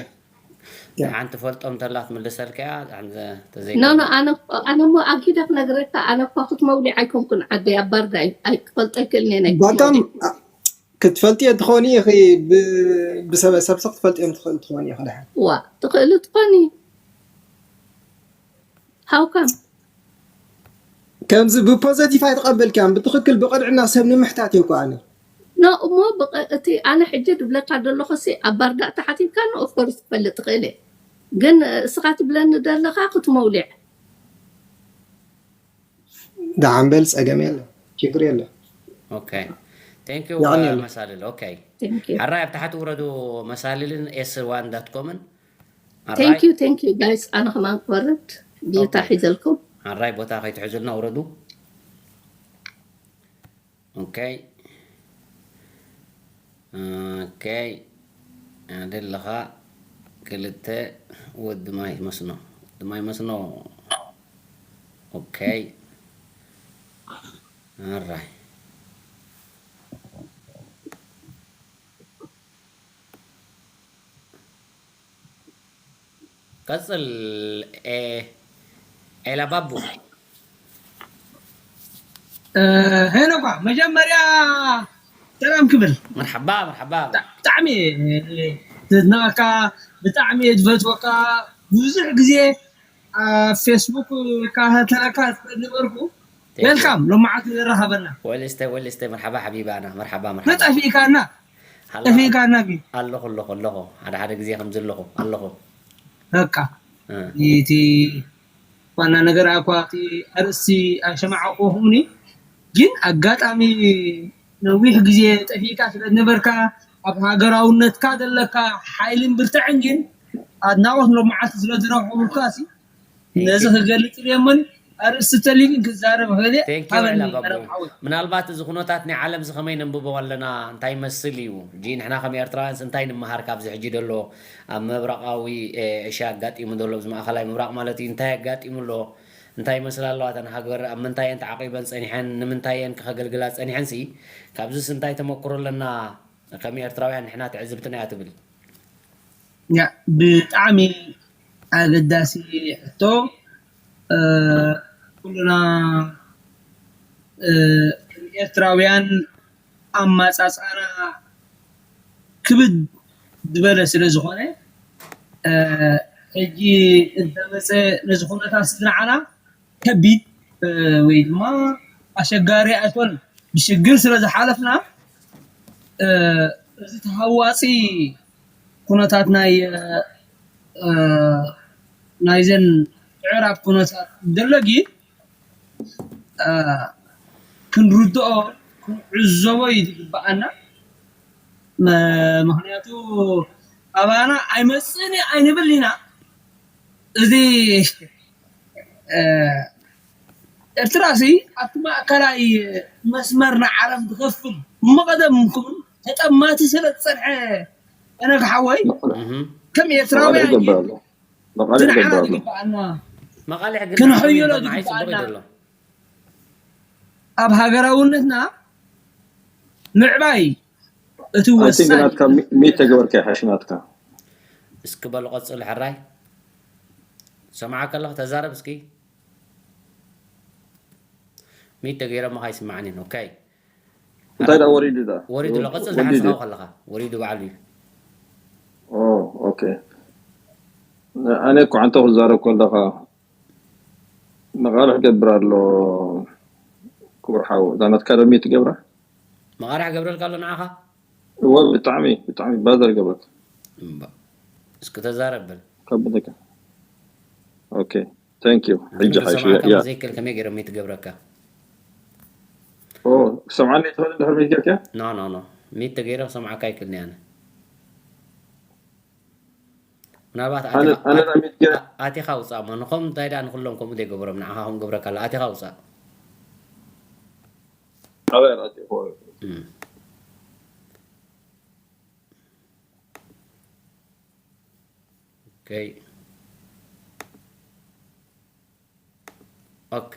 ደሓን ትፈልጦም ተላ ትምልሰልካ እያ። ኖ ኖ ኣነ እሞ ኣኪደ ክነግረካ ኣነ እኳ ክትመውሊዕ ኣይኮንኩን ዓደይ ኣብ ባርዳ ኣይክፈልጦ ኣይክእልን እየ ናይ ባጣም ክትፈልጥዮ ትኾኒ ኢኺ ብሰበ ሰብሲ ክትፈልጥዮም ትኽእል ትኾኒ ኢኺ ድሓን ዋ ትኽእሊ ትኾኒ ሃውካም ከምዚ ብፖዘቲቭ ኣይተቐበልክያን ብትኽክል ብቕንዕና ሰብ ንምሕታት እየ እኮ ኣነ ኖ እሞ እቲ ኣነ ሕጂ ድብለካ ዘለኹ ሲ ኣብ ባርዳእ ተሓቲትካ ኖ ኦፍኮርስ ክፈልጥ ትኽእል እየ ግን እስኻ ትብለኒ ዘለኻ ክትመውሊዕ ደሓን በል ፀገም የለ ችግር የለ ኦኬ thank you የቐንየልና። መሳልል ኦኬ Thank you. ሓራይ ኣብ ታሕቲ ውረዱ መሳልልን ኤስ ዋን ዳት ኮምን Thank you thank you guys ኣነ ከማን ክወርድ ቦታ Okay. ሒዘልኩም ሓራይ ቦታ ከይትሕዙልና ውረዱ ኦኬ ኦኬ ደለኻ ክልተ ወዲ ማይ መስኖ ወዲ ማይ መስኖ ኦኬ ኣራይ ቀፅል ኤላ ባቡ ሄኖኳ መጀመርያ ሰላም ክብል መርሓባ መርሓባ ብጣዕሚ ዘድንቐካ ብጣዕሚ እየ ዝፈትወካ ብዙሕ ግዜ ኣብ ፌስቡክ ካተረካ ዝፈት ነበርኩ Thank you. Welcome ሎማዓት ንራኸበና። ወልስተ ወልስተ፣ መርሓባ ሓቢባና፣ መርሓባ መርሓባ። መጠፊእካና ሃላ ጠፊእካና ቢ ኣለኹ ኣለኹ ኣለኹ፣ ሓደ ሓደ ግዜ ከምዚ ኣለኹ ኣለኹ። በቃ እ፣ እቲ ዋና ነገር ኣኳ እቲ ኣርእስቲ ኣይሰማዕኩኹምኒ፣ ግን ኣጋጣሚ ነዊሕ ግዜ ጠፊእካ ስለ ዝነበርካ ኣብ ሃገራውነትካ ዘለካ ሓይልን ብርትዕን ግን ኣድናቖት ሎማዓት ስለ ዝረኸብኩካ ሲ ነዚ ክገልጽ እየ እሞን ኣርእስቲ ተልዩ ግን ክዛረብ ክእል እየ። Thank you ሃበኒ ላባቦ። ቀረብ ሓወይ። ምናልባት እዚ ኩነታት ናይ ዓለም እዚ ከመይ ነንብቦ ኣለና፣ እንታይ ይመስል እዩ? ጂ ንሕና ከም ኤርትራውያንስ እንታይ ንምሃር ካብዚ ሕጂ ዘሎ ኣብ ምብራቓዊ እ፣ ኤሽያ ኣጋጢሙ ዘሎ፣ ኣብዚ ማእኸላይ ምብራቕ ማለት እዩ፣ እንታይ ኣጋጢሙ ኣሎ? እንታይ ይመስላ ኣለዋ እተን ሃገር? ኣብ ምንታይ እየን ተዓቒበን ጸኒሐን? ንምንታይ እየን ከገልግላ ጸኒሐን ሲ? ካብዚስ እንታይ ተመክሮ ኣለና ከም ኤርትራውያን ንሕና ትዕዝብትና እያ ትብል? ያ ብጣዕሚ ኣገዳሲ ሕቶ። እ፣ ኩልና እ፣ ኤርትራውያን ኣማጻጻና ክብድ ዝበለ ስለ ዝኾነ እ፣ ሕጂ እንተመፀ ነዚ ኩነታት ንዓና ከቢድ እ፣ ወይ ድማ ኣሸጋሪ ኣይኮነን። ብሽግር ስለ ዝሓለፍና እ፣ እዚ ተሃዋፂ ኩነታት ናይ እ፣ ናይዘን ምዕራብ ኩነታት ዘሎ ግን እ፣ ክንርድኦ ክንዕዘቦ እዩ ዝግበኣና። መ- ምክንያቱ ኣባና ኣይመፅእን እዩ ኣይንብል ኢና። እዚ እ፣ ኤርትራ ሲ ኣብቲ ማእከላይ መስመር ንዓለም ዝኸፍል እሞ ቀደም ክብል ተጠማቲ ስለ ዝፀንሐ፣ ፈነግ ሓወይ፣ እህም። ከም ኤርትራውያን ይገብር ኣሎ። መቐለ ዝንዓና ይገብር ኣሎ። ዝግበኣና መቓልሕ ግን ክንሕይሎ ብዓይ ጽቡቕ እዩ ዝግበኣና ዘሎ። ኣብ ሃገራውነትና ምዕባይ እቲ ኣቲ ወሳኝ ግናትካ ሚ- ሚት ተገበርካ ይሓሽ ናትካ። እስኪ በሉ ቀጽሉ ሕራይ። ሰምዓካ ኣለኹ፣ ተዛረብ እስኪ። ሚት ተገይሮምኻ ኣይስማዕንን። ኦኬ። እንታይ ደኣ ወሪዱ ደኣ? ወሪዱ ኣሎ። ቀጽል ወዲዱ። ዝሓስኻ ከለኻ ወሪዱ ባዕሉ እዩ። ኦ፣ ኦኬ። ኣነ እኮ ዓንተ ክዛረብ ከለኻ መቓልሕ ገብር ኣሎ። ክቡር ሓው፣ እዛ ናትካ ዶ ሚት ትገብራ? መቓርሕ ገብረልካ ኣሎ ንዓኻ? እወ፣ ብጣዕሚ፣ ብጣዕሚ ባዘር ገብረልካ። እምባ። እስኪ ተዛረብ በል። ከብለካ። ኦኬ፣ ታንክ ዩ። ግን ሕጂ ሓይሽ፣ ክሰምዓካ ያ። መዘይክእል ከመይ ገይሮም ሚት ገብረካ? ኦ፣ ክሰምዓኒ ትኽእል እንድሕር ሚት ጌርካ? ኖ፣ ኖ፣ ኖ። ሚት ተገይረ ክሰምዓካ ኣይክእልን እየ ኣነ። ምናልባት ኣነ፣ ኣቲኻ- ኣነ ዳ ሚት ጌረ? ኣ- ኣቲኻ ውፃእ እሞ። ንኸም እንታይ ደኣ ንኹሎም ከምኡ ዘይገብሮም፣ ንዓኻ ከም ገብረካ ኣሎ። ኣቲኻ ውፃእ። ኣበይ ኣቲኹ? እም። ኦኬ። ኦኬ።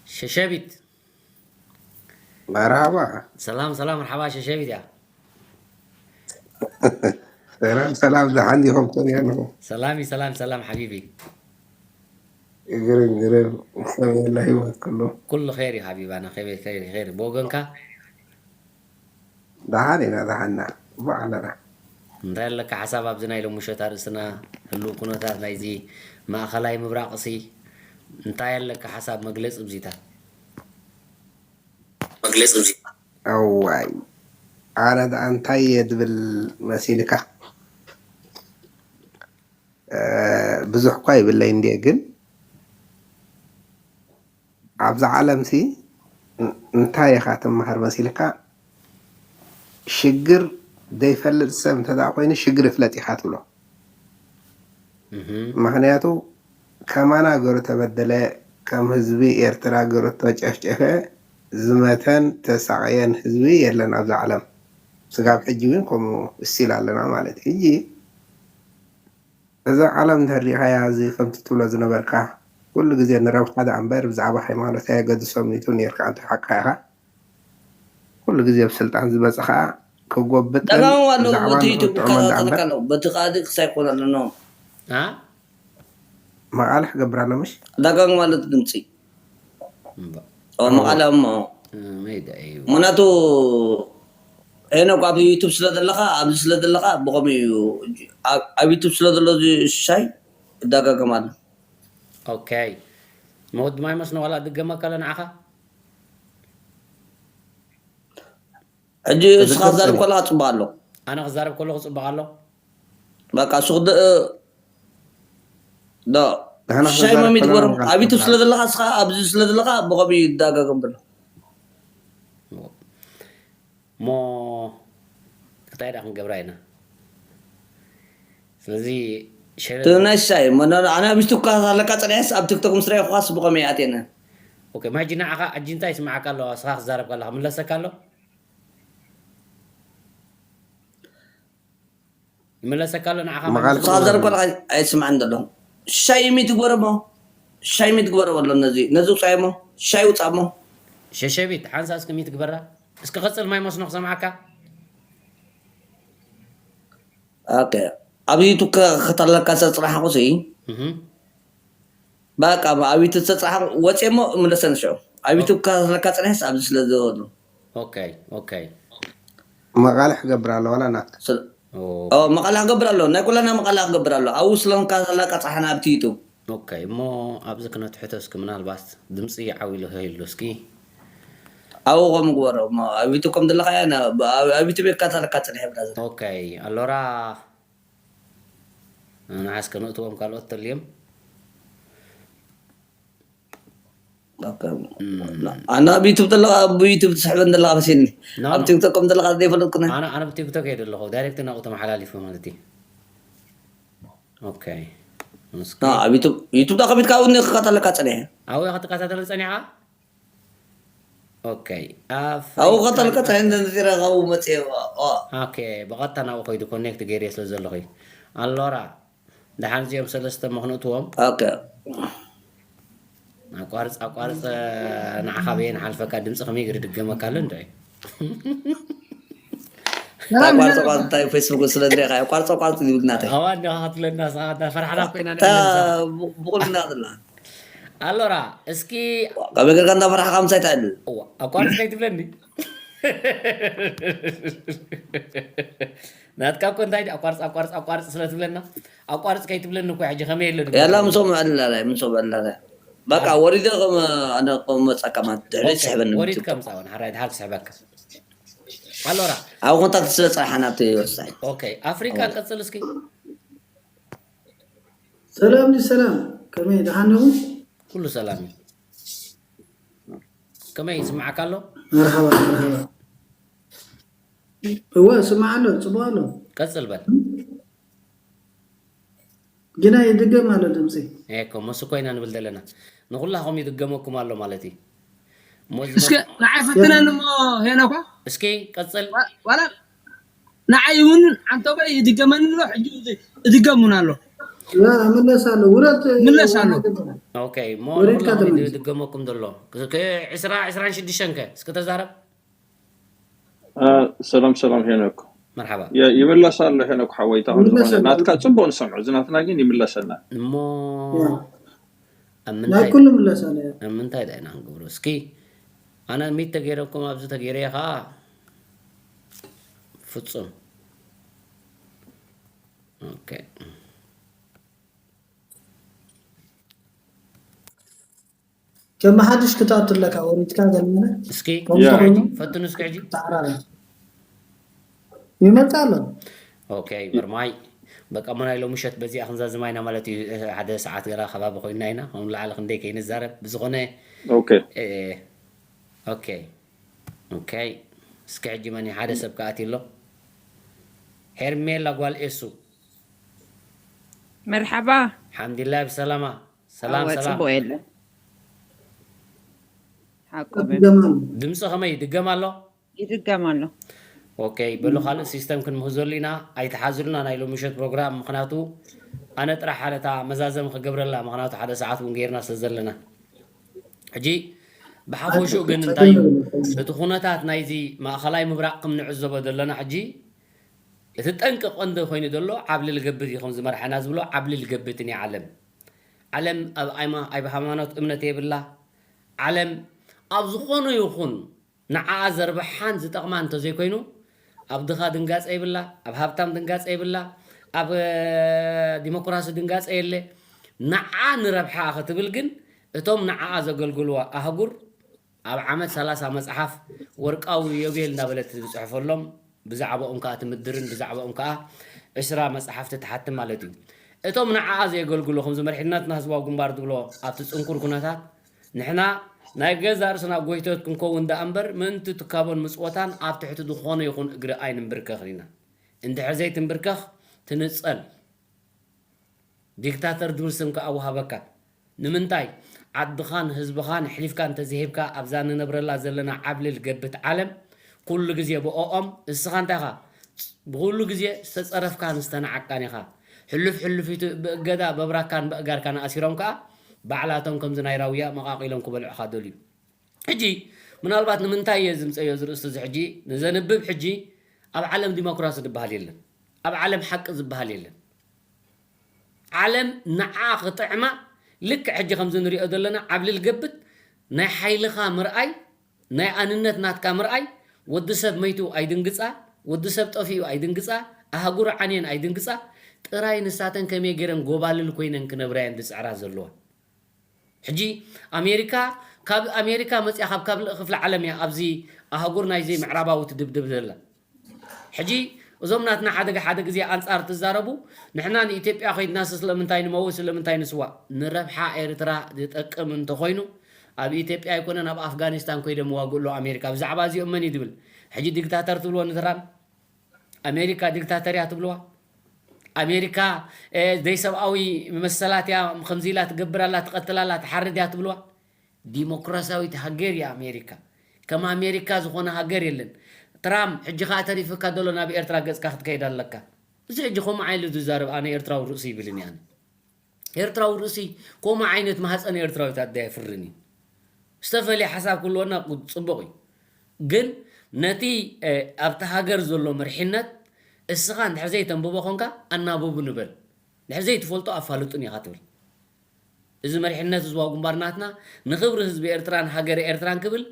ሸሸቢት። መርሃባ። ሰላም፣ ሰላም፣ መርሓባ ሸሸቢት እያ። ሰላም፣ ሰላም፣ ደሓን ዲኹም? ከመይ ኣለኹም? ሰላም እዩ፣ ሰላም፣ ሰላም ሓቢቢ። ግርም፣ ግርም። ከመይ ኣሎ ህይወት ኩሉ? ኩሉ ኸይር እዩ ሓቢባና፣ ኸይር፣ ኸይር፣ ኸይር። ብወገንካ? ደሓን ኢና፣ ደሓንና። እሞ ኣለና። እንታይ ኣለካ ሓሳብ ኣብዚ ናይ ሎሚ ምሸት ኣርእስትና ህሉው ኩነታት ናይዚ ማእኸላይ ምብራቕሲ እንታይ ኣለካ ሓሳብ መግለፂ ብዚታ? መግለፂ ብዚታ። እዋይ፣ ኣነ ደኣ እንታይ እየ ድብል መሲልካ? እ፣ ብዙሕ እኳ ይብለይ እንድየ፣ ግን ኣብዛ ዓለምሲ ን-፣ እንታይ ኢኻ ትመሃር መሲልካ? ሽግር ዘይፈልጥ ሰብ እንተ ደኣ ኮይኑ ሽግር ይፍለጥ ኢኻ ትብሎ። እህም። ምኽንያቱ ከማና ገሩ ተበደለ፣ ከም ህዝቢ ኤርትራ ገሩ ተጨፍጨፈ፣ ዝመተን ተሳቐየን ህዝቢ የለን ኣብዛ ዓለም። ስጋብ ሕጂ እውን ከምኡ እስቲል ኣለና ማለት እዩ። ሕጂ እዛ ዓለም እንተሪኢኻያ፣ እዚ ከምቲ ትብሎ ዝነበርካ፣ ኩሉ ግዜ ንረብሓ ደኣ እምበር ብዛዕባ ሃይማኖት ኣየገድሶም እዩ ትብል ነርካ። ኣንተ ሓቅኻ ኢኻ። ኩሉ ግዜ ኣብ ስልጣን ዝመጽእ ኸኣ ክጎብጥን ደጋግም ኣሎ ብዛዕባ በቲ ዩቱብ ንኽጥዕሞን ደኣ ይከታተለካ እምበር ኣሎ በቲ ቃዲ ክሳይ ኮነ ኣለኖ አ? መቓልሕ ገብር ኣሎ ምሽ? ደጋግም ኣሎ እቲ ድምፂ እምባ። ኦ፣ መቐለ እሞ እ፣ መይዳ እዩ። ምክንያቱ ሄኖክ ኣብ ዩቱብ ስለ ዘለኻ ኣብዚ ስለ ዘለኻ ብኸምኡ እዩ ኣብ ኣብ ዩቱብ ስለ ዘሎ እዚ ሽሻይ ይደጋገም ኣሎ። ኦኬ። መወዲ ማይ መስኖ ዋላ ድገመካ ኣሎ ንዓኻ? ሕጂ እስኻ ትዛረብ ከለኻ ጽቡቕ ኣሎ። ኣነ ክዛረብ ከለኹ ጽቡቕ ኣሎ። በቃ ሱቕ ዶ ሻይ መሚት ጎረም ኣቢቱ ስለ ዘለኻ እስኻ ኣብዚ ስለ ዘለኻ ብኸምኡ ይዳጋገም ዘሎ። እሞ እንታይ ደኣ ክንገብራ ኢና? ስለዚ ትናሻይ ኣነ ኣብ ዩቱብ ካሳ ኣለካ ጸኒሐስ ኣብ ቲክቶክ ምስ ረኣኹኻስ ብኸመይ ኣትየነ? ኦኬ፣ ማጂ ንዓኻ ሕጂ እንታይ ይስምዓካ ኣሎ? እስኻ ክዛረብ ከለኻ ምለሰካ ኣሎ? ይመለሰካ ኣሎ ንዓኻ መቐል ማለት እዩ። ዝዛረብ ከለኻ ኣይስማዕን ዘሎ። ሻይ ሚት ግበረሞ። ሻይ ሚት ግበረሞ ኣሎ ነዚ ነዚ ውጻየሞ። ሻይ ውጻሞ። ሸሸቢት ሓንሳ እስኪ ሚት ግበራ። እስኪ ቀጽል ማይ መስኖ ክሰምዓካ። ኦኬ። ኣብ ዩቱብ ከተለካ ሰጽናሕኩሲ እህ በቃ ኣብ ዩቱብ ሰጽናሕ ወጽየሞ ምለሰን ሽዑ ኣብ ዩቱብ ከተለካ ጽንሕስ ኣብዚ ስለ ዝወዱ ኦኬ ኦኬ። መቃልሕ ገብር ኣሎ ዋላ ናትካ ኦ መቃልሕ ገብር ኣሎ ናይ ኩላና መቃልሕ ገብር ኣሎ ኣብኡ ስለምካ ዘለካ ጻሕና ኣብቲ ዩቱብ ኦኬ እሞ ኣብዚ ክነትሕቶ እስኪ ምናልባት ድምፂ ዓው ኢሉ ከይሉ እስኪ ኣብኡ ከም ግበሮ እሞ ኣብ ዩቱብ ከም ዘለካ እያ ኣብ ዩቱብ የካታተለካ ጽንሐ ብራዘር ኦኬ ኣሎራ ንሓስ ከነእትዎም ካልኦት ተልዮም ኣነ ኣብ ዩቱብ ዘለካ ኣብ ዩቱብ ትስሕበን ዘለካ መሲልኒ ኣብ ቲክቶክ ከም ዘለካ ዘይፈለጥኩ ኣነ ኣነ ኣብ ቲክቶክ እየ ዘለኹ ዳይሬክት ናብኡ ተመሓላሊፉ ማለት እዩ ኦኬ ኣብ ዩቱብ ዩቱብ ዳ ከፊትካ እውን ክከታተለካ ፀኒሐ ኣብኡ ክትከታተለ ፀኒዕካ ኦኬ ኣብኡ ቀጠል ቀጠል እንተነፂረ ካብኡ መፅየ ኦኬ ብቐጥታ ናብኡ ከይዱ ኮኔክት ገይረ ስለ ዘለኹ ኣሎራ ደሓን እዚኦም ሰለስተ ምኽንእትዎም ኣቋርፅ ኣቋርፅ ንዓኻ በየ ንሓልፈካ ድምፂ ከመይ ገይሩ ድገመካ ኣሎ እንድዒ ኣቋርፀ ቋርፀ እንታይ ፌስቡክ ስለ ዝሪእካ ኣቋርፀ ቋርፀ ዝብል ናተይ ኣዋ እንዲኻ ክትብለና ንስኻ ፈርሓና ኮይና ብቑልና ዘላ ኣሎራ እስኪ ከመይ ጌርካ እንዳፈራሕካ ምሳይ ትዕልል ኣቋርፅ ከይትብለኒ ናትካ እኮ እንታይ ኣቋርፅ ኣቋርፅ ኣቋርፅ ስለ ትብለና ኣቋርፅ ከይትብለኒ እኮ ሕጂ ከመይ የለ ያላ ምሶም ዕልላላይ ምሶም ዕልላላይ በቃ ወሪደ ከም ኣነ ከም መጻካ ማለት ድሕሪ ስሕበኒ ወሪድካ ምጻ ውን ሓራይ ድሓር ክስሕበካ ኣሎራ ኣብ ኮንታክት ስለ ጸሓና ኣብቲ ወሳኝ ኦኬ ኣፍሪካ ቀጽል እስኪ ሰላም ሰላም ከመይ ደሓን ዲኹም ኩሉ ሰላም እዩ ከመይ ይስምዓካ ኣሎ መርሓባ መርሓባ እወ ስማዕ ኣሎ ጽቡቅ ኣሎ ቀጽል በል ግና ይድገም ኣሎ ድምፂ እኮ መስ ኮይና ንብል ዘለና ንኩላኹም ይድገመኩም ኣሎ ማለት እዩ እስኪ ንዓይ ፈትነኒ እሞ ሄኖኳ እስኪ ቀፅል ዋላ ንዓይ እውን ዓንተበ ይድገመኒ ኣሎ ሕጂ እድገም እውን ኣሎ ምለስ ኣሎ ውረድ ምለስ ኣሎ ኦኬ እሞ ንኩላኹም ይድገመኩም ዘሎ ዕስራ ዕስራን ሽዱሽተን ከ እስኪ ተዛረብ ሰላም ሰላም ሄኖክ መርሓባ ይምለስ ኣሎ ሄኖክ ሓወይ ተቐልኾነ ናትካ ፅቡቅ ንሰምዖ እዚ ናትና ግን ይምለሰና እሞ ኣብ ናይ ምንታይ ኩሉ ምለስ ኣሎ እያ ኣብ ምንታይ ዳ ኢና ክንገብሮ እስኪ ኣነ ሚት ተገይረኩም ኣብዚ ተገይረ ከዓ ፍፁም ኦኬ ከም ሓድሽ ክትኣቱ ኣለካ ወሪድካ ዘለና እስኪ ከምኡ ያ። ተኮይኑ ፈትኑ እስኪ ሕጂ ተዓራረ ይመጣ ኣሎ ኦኬ ግርማይ በቃ ሞ ናይ ሎሚ ምሸት በዚኣ ክንዛዝማ ኢና ማለት እዩ ሓደ ሰዓት ገራ ከባቢ ኮይና ኢና ከም ላዕሊ ክንደይ ከይንዛረብ ብዝኾነ ኦኬ እ፣ ኦኬ ኦኬ እስኪ ሕጂ መን እዩ ሓደ ሰብ ከኣት ኣሎ ሄርሜላ ጓል ኤሱ መርሓባ ሓምድላ ብሰላማ ሰላም ኣወ ሰላም ጽቡቅ የለን ሓቆበ ድምፂ ከመይ ድገም ኣሎ ይድገም ኣሎ ኦኬ በሉ ካልእ ሲስተም ክንምህዘሉ ኢና ኣይትሓዝሉና ናይ ሎሚ ምሸት ፕሮግራም ምክንያቱ ኣነ ጥራሕ ሓለታ መዛዘም ክገብረላ ምክንያቱ ሓደ ሰዓት እውን ገይርና ስለ ዘለና ሕጂ ብሓፈሽኡ ግን እንታይ እዩ እቲ ኩነታት ናይዚ ማእኸላይ ምብራቕ ከም ንዕዘቦ ዘለና ሕጂ እቲ ጠንቂ ቀንዲ ኮይኑ ዘሎ ዓብሊ ልገብት እዩ ከም ዝመርሐና ዝብሎ ዓብሊ ልገብትን እዩ ዓለም ዓለም ኣብ ኣይማ- ኣብ ሃይማኖት እምነት የብላ ዓለም ኣብ ዝኾነ ይኹን ንዓኣ ዘርብሓን ዝጠቕማ እንተዘይኮይኑ ኣብ ድኻ ድንጋፀ የብላ ኣብ ሃብታም ድንጋፀ የብላ ኣብ ዲሞክራሲ ድንጋፀ የለ ንዓ ንረብሓ ክትብል ግን እቶም ንዓኣ ዘገልግልዋ ኣህጉር ኣብ ዓመት ሰላሳ መጽሓፍ ወርቃዊ ዮቤል እንዳበለት ትጽሕፈሎም፣ ብዛዕባኦም ከኣ ትምድርን ብዛዕባኦም ከኣ ዕስራ መጽሓፍቲ ትሓትም ማለት እዩ። እቶም ንዓኣ ዘየገልግሉ ከምዚ መሪሕነትና ህዝባዊ ግንባር ዝብሎ ኣብቲ ጽንኩር ኩነታት ንሕና ናይ ገዛእ ርእስና ጎይቶት ክንከውን ደኣ እምበር ምእንቲ ትካቦን ምጽወታን ኣብ ትሕቲ ዝኾነ ይኹን እግሪ ኣይንንብርከኽን ኢና። እንድሕር ዘይትንብርከኽ ትንጸል። ዲክታተር ድብል ስም ከኣ ወሃበካ። ንምንታይ? ዓድኻን ህዝብኻን ኣሕሊፍካ እንተዘይሂብካ ኣብዛ ንነብረላ ዘለና ዓብልል ገብት ዓለም ኩሉ ግዜ ብኦኦም እስኻ እንታይ ኢኻ? ብኹሉ ግዜ ዝተጸረፍካን ዝተናዓቅካን ኢኻ። ሕሉፍ ሕሉፊቱ ብእገዳ በብራካን በእጋርካን ኣሲሮም ከኣ ባዕላቶም ከምዚ ናይ ራውያ መቓቒሎም ክበልዑኻ ደልዩ። ሕጂ ምናልባት ንምንታይ እየ ዝምፀዮ ዝርእስቲ እዚ ሕጂ ንዘንብብ ሕጂ ኣብ ዓለም ዲሞክራሲ ዝበሃል የለን። ኣብ ዓለም ሓቂ ዝበሃል የለን። ዓለም ንዓ ክጥዕማ ልክዕ ሕጂ ከምዚ ንሪኦ ዘለና ዓብልል ገብት ናይ ሓይልኻ ምርኣይ ናይ ኣንነት ናትካ ምርኣይ ወዲ ሰብ መይቱ ኣይድንግፃ፣ ወዲ ሰብ ጠፊኡ ኣይድንግፃ፣ ኣህጉር ዓንየን ኣይድንግፃ፣ ጥራይ ንሳተን ከመይ ገይረን ጎባልል ኮይነን ክነብራየን ዝፅዕራ ዘለዋ። ሕጂ ኣሜሪካ ካብ ኣሜሪካ መፅያ ካብ ካልእ ክፍለ ዓለም እያ ኣብዚ ኣህጉር ናይዚ ምዕራባዊ ትድብድብ ዘላ። ሕጂ እዞም ናትና ሓደ ሓደ ግዜ ኣንፃር ትዛረቡ ንሕና ንኢትዮጵያ ኮይድናስ ስለምንታይ ንመውት ስለምንታይ ንስዋእ ንረብሓ ኤርትራ ዝጠቅም እንተኮይኑ ኣብ ኢትዮጵያ ኣይኮነን ኣብ ኣፍጋኒስታን ኮይደ መዋግእሎ ኣሜሪካ ብዛዕባ እዚኦም መን እዩ ድብል ሕጂ ዲክታተር ትብልዎ ንትራምፕ ኣሜሪካ ዲክታተር እያ ትብልዋ ኣሜሪካ ዘይሰብኣዊ መሰላት እያ ከምዚ ኢላ ትገብር ኣላ ትቐትል ኣላ ትሓርድ እያ ትብልዋ ዲሞክራሲያዊት ሃገር እያ ኣሜሪካ ከም ኣሜሪካ ዝኾነ ሃገር የለን ትራም ሕጂ ከዓ ተሪፍካ ደሎ ናብ ኤርትራ ገፅካ ክትከይድ ኣለካ እዚ ሕጂ ከምኡ ዓይሉ ዝዛረብ ኣነ ኤርትራዊ ርእሲ ይብልን እያ ኤርትራዊ ርእሲ ከምኡ ዓይነት ማህፀን ኤርትራዊት ኣደ ኣይፍርን እዩ ዝተፈልየ ሓሳብ ክህልወና ፅቡቕ እዩ ግን ነቲ ኣብቲ ሃገር ዘሎ መርሒነት እስኻ እንድሕር ዘይተንብቦ ኮንካ ኣናብቡ ንበል እንድሕር ዘይትፈልጦ ኣፋልጡን ኢኻ ትብል እዚ መሪሕነት ህዝባዊ ግንባር ናትና ንኽብሪ ህዝቢ ኤርትራን ሃገረ ኤርትራን ክብል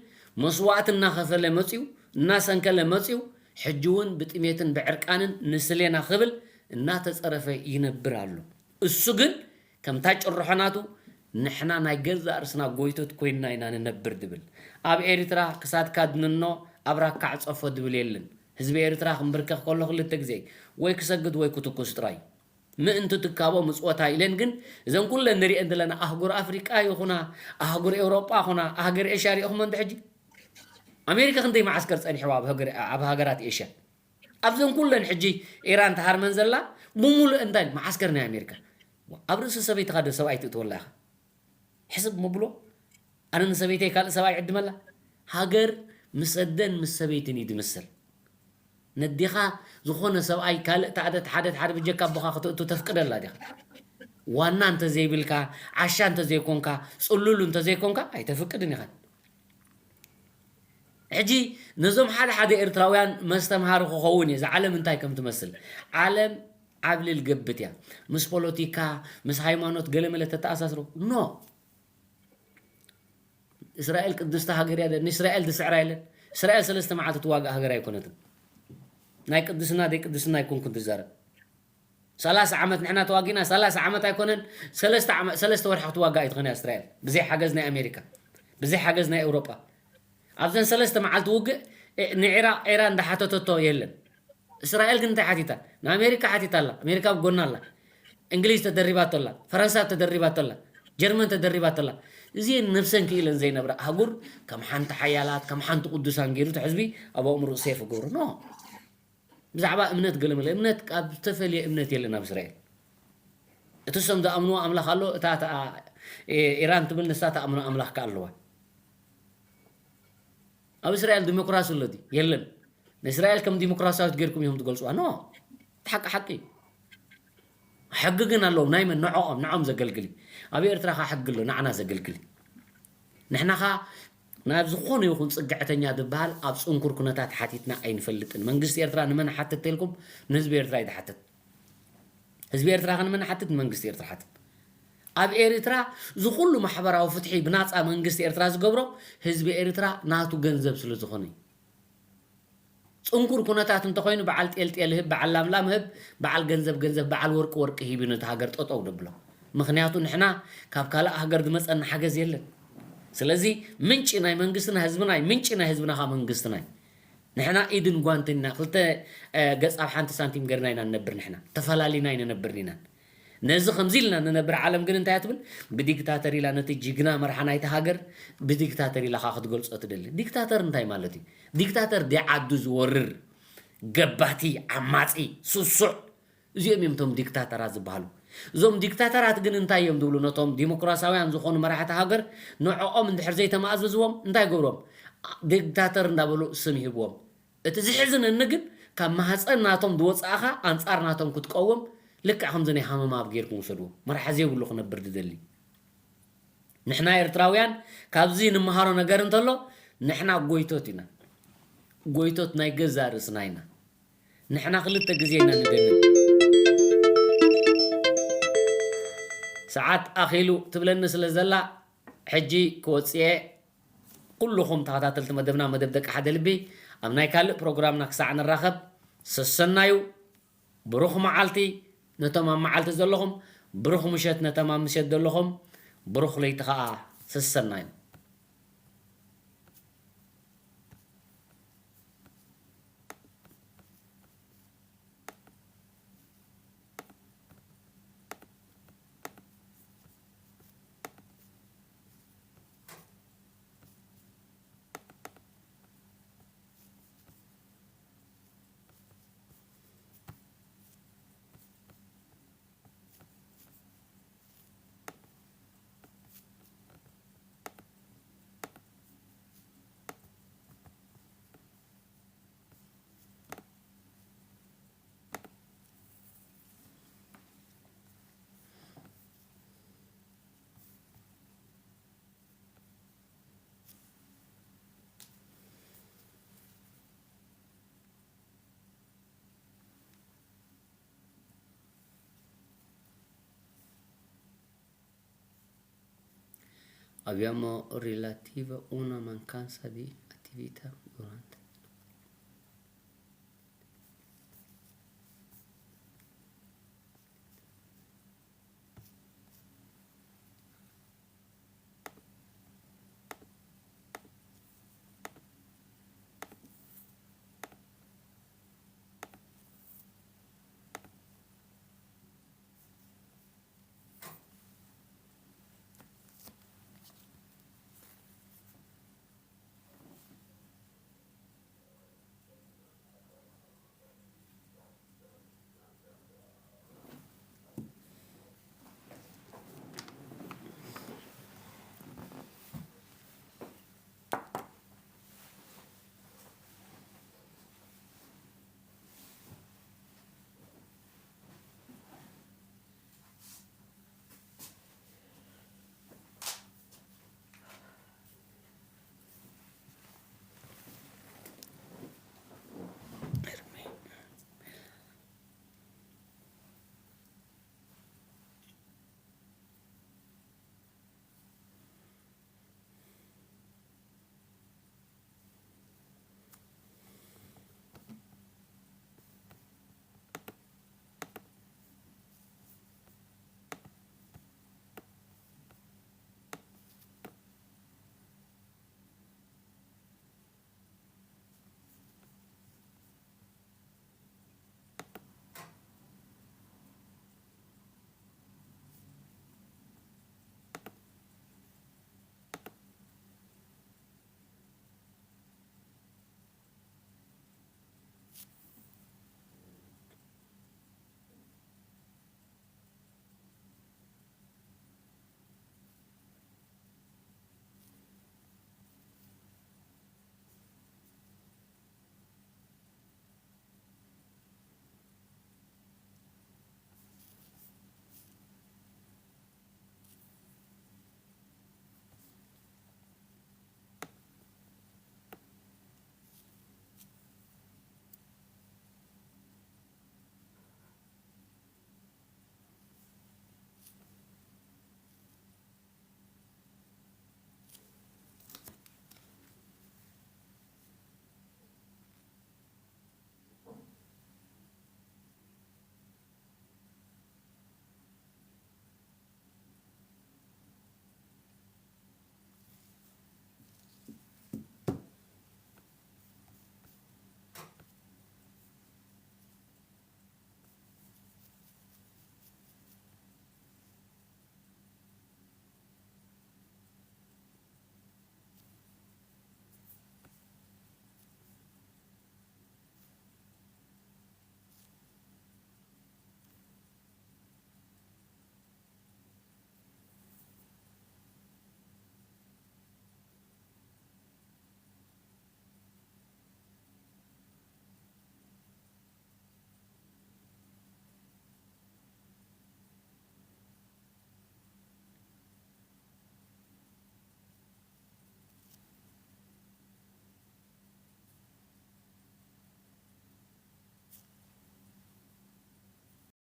መስዋእቲ እናኸፈለ መፅዩ እናሰንከለ መፅዩ ሕጂ እውን ብጥሜትን ብዕርቃንን ንስሌና ክብል እናተፀረፈ ይነብር ኣሎ። እሱ ግን ከምታ ጭርሖ ናቱ ንሕና ናይ ገዛእ ርእስና ጎይቶት ኮይንና ኢና ንነብር ድብል። ኣብ ኤርትራ ክሳድካ ድንኖ ኣብራካ ዕፀፎ ድብል የለን። ህዝቢ ኤርትራ ክንብርከኽ ከሎ ክልተ ግዜ ወይ ክሰግድ ወይ ክትኩስ ጥራይ። ምእንቲ ትካቦ ምጽወታ ኢለን ግን እዘን ኩለን ንሪኤን ዘለና ኣህጉር ኣፍሪቃ ይኹና ኣህጉር ኤውሮጳ ኹና ኣህገር ኤሽያ ሪእኹሞ እንተ ሕጂ ኣሜሪካ ክንደይ መዓስከር ጸኒሕዋ ኣብ ሃገር- ኣብ ሃገራት ኤሽያ ኣብዘን ኩለን ሕጂ ኢራን ተሃርመን ዘላ ብምሉእ እንታይ መዓስከር ናይ ኣሜሪካ ኣብ ርእሲ ሰበይትኻ ዶ ሰብኣይ ትእትወላ ኢኻ ሕስብ ምብሎ ኣነ ንሰበይተይ ካልእ ሰብኣይ ዕድመላ ሃገር ምስ ኣደን ምስ ሰበይትን እዩ ዝምሰል ነዴኻ ዝኾነ ሰብኣይ ካልእ ታዕደት ሓደት ሓደ ብጀካ ኣቦኻ ክተእቱ ተፍቅደላ ዲኻ ዋና እንተዘይብልካ ዓሻ እንተዘይኮንካ ፅሉሉ እንተዘይኮንካ ኣይተፍቅድን ኢኻ ሕጂ ነዞም ሓደ ሓደ ኤርትራውያን መስተምሃሪ ክኸውን እዩ እዛ ዓለም እንታይ ከም ትመስል ዓለም ዓብልል ገብት እያ ምስ ፖለቲካ ምስ ሃይማኖት ገለመለ ተተኣሳስሮ ኖ እስራኤል ቅድስቲ ሃገር እያ ንእስራኤል ዝስዕራ የለን እስራኤል ሰለስተ መዓልቲ ትዋጋእ ሃገር ኣይኮነትን ናይ ቅድስና ደይ ቅድስና ኣይኮንኩን ትዛረብ ሰላሳ ዓመት ንሕና ተዋጊና ሰላሳ ዓመት ኣይኮነን ሰለስተ ዓመት ሰለስተ ወርሒ ክትዋጋ ኣይትኾን እያ እስራኤል ብዘይ ሓገዝ ናይ ኣሜሪካ ብዘይ ሓገዝ ናይ ኤውሮጳ ኣብዘን ሰለስተ መዓልቲ ውግእ ንዒራቅ ዒራን እንዳሓተተቶ የለን እስራኤል ግን እንታይ ሓቲታ ንኣሜሪካ ሓቲታ ኣላ ኣሜሪካ ኣብ ጎና ኣላ እንግሊዝ ተደሪባቶ ኣላ ፈረንሳ ተደሪባቶ ኣላ ጀርመን ተደሪባቶ ኣላ እዚን ነብሰን ክኢለን ዘይነብራ ኣህጉር ከም ሓንቲ ሓያላት ከም ሓንቲ ቅዱሳን ገይሩ እቲ ሕዝቢ ኣብ ኣእምሮ ሴፍ ገብሩ ኖ ብዛዕባ እምነት ገለመለ እምነት ካብ ዝተፈልየ እምነት የለን ኣብ እስራኤል እቲ ሰም ዝኣምንዎ ኣምላኽ ኣሎ እታ ኢራን ትብል ንሳ ተኣምኖ ኣምላኽ ከ ኣለዋ ኣብ እስራኤል ዲሞክራሲ ኣሎ የለን ንእስራኤል ከም ዲሞክራሲያዊት ጌርኩም እዮም ትገልፅዋ ኖ ሓቂ ሓቂ ሕጊ ግን ኣለዎም ናይ መን ንዕኦም ንዕኦም ዘገልግል እዩ ኣብ ኤርትራ ካ ሕጊ ኣሎ ንዓና ዘገልግል እዩ ንሕና ካ ናብ ዝኾነ ይኹን ፅግዕተኛ ዝበሃል ኣብ ፅንኩር ኩነታት ሓቲትና ኣይንፈልጥን መንግስቲ ኤርትራ ንመን ሓትት ተልኩም ንህዝቢ ኤርትራ እዩ ዝሓትት ህዝቢ ኤርትራ ከ ንመን ሓትት ንመንግስቲ ኤርትራ ሓትት ኣብ ኤርትራ ዝኩሉ ማሕበራዊ ፍትሒ ብናፃ መንግስቲ ኤርትራ ዝገብሮ ህዝቢ ኤርትራ ናቱ ገንዘብ ስለ ዝኾነ እዩ ፅንኩር ኩነታት እንተኾይኑ በዓል ጤልጤል ህብ በዓል ላምላም ህብ በዓል ገንዘብ ገንዘብ በዓል ወርቂ ወርቂ ሂብ ነቲ ሃገር ጠጠው ደብሎ ምኽንያቱ ንሕና ካብ ካልእ ሃገር ዝመጸና ሓገዝ የለን። ስለዚ ምንጪ ናይ መንግስትና ህዝብና እዩ፣ ምንጪ ናይ ህዝብና ከኣ መንግስትና እዩ። ንሕና ኢድን ጓንትን ኢና፣ ክልተ፣ እ፣ ገጽ ኣብ ሓንቲ ሳንቲም ገርና ኢና ንነብር ንሕና። ተፈላሊና ኣይንነብርን ኢና። ነዚ ከምዚ ኢልና ንነብር ዓለም ግን እንታይ እያ ትብል? ብዲክታተር ኢላ ነቲ ጅግና መርሓ ናይቲ ሃገር ብዲክታተር ኢላ ከኣ ክትገልጾ ትደሊ። ዲክታተር እንታይ ማለት እዩ? ዲክታተር ድዩ ዓዱ ዝወርር፣ ገባቲ፣ ዓማጺ፣ ስሱዕ? እዚኦም እዮም እቶም ዲክታተራት ዝበሃሉ። እዞም ዲክታተራት ግን እንታይ እዮም ዝብሉ? ነቶም ዲሞክራሲያውያን ዝኾኑ መራሕቲ ሃገር ንዕኦም እንድሕር ዘይተማእዘዝዎም እንታይ ይገብሮም? ዲክታተር እንዳበሉ ስም ይህብዎም። እቲ ዝሕዝነኒ ግን ካብ ማህፀን ናቶም ዝወፃእኻ ኣንፃር ናቶም ክትቀውም ልክዕ ከምዚ ናይ ሃመማ ኣብ ጌርኩም ውሰድዎ። መርሓ ዘይብሉ ክነብር ዝደሊ። ንሕና ኤርትራውያን ካብዚ ንምሃሮ ነገር እንተሎ ንሕና ጎይቶት ኢና። ጎይቶት ናይ ገዛእ ርእስና ኢና። ንሕና ክልተ ግዜ ኢና ንደንን። ሰዓት ኣኺሉ ትብለኒ ስለ ዘላ ሕጂ ክወጽእ እየ። ኩልኹም ተኸታተልቲ መደብና፣ መደብ ደቂ ሓደ ልቢ፣ ኣብ ናይ ካልእ ፕሮግራምና ክሳዕ ንራኸብ ሰሰናዩ። ብሩኽ መዓልቲ ነቶም ኣብ መዓልቲ ዘለኹም፣ ብሩኽ ምሸት ነቶም ኣብ ምሸት ዘለኹም፣ ብሩኽ ለይቲ ኸኣ ሰሰናዩ። Abbiamo relativa una mancanza di attività durante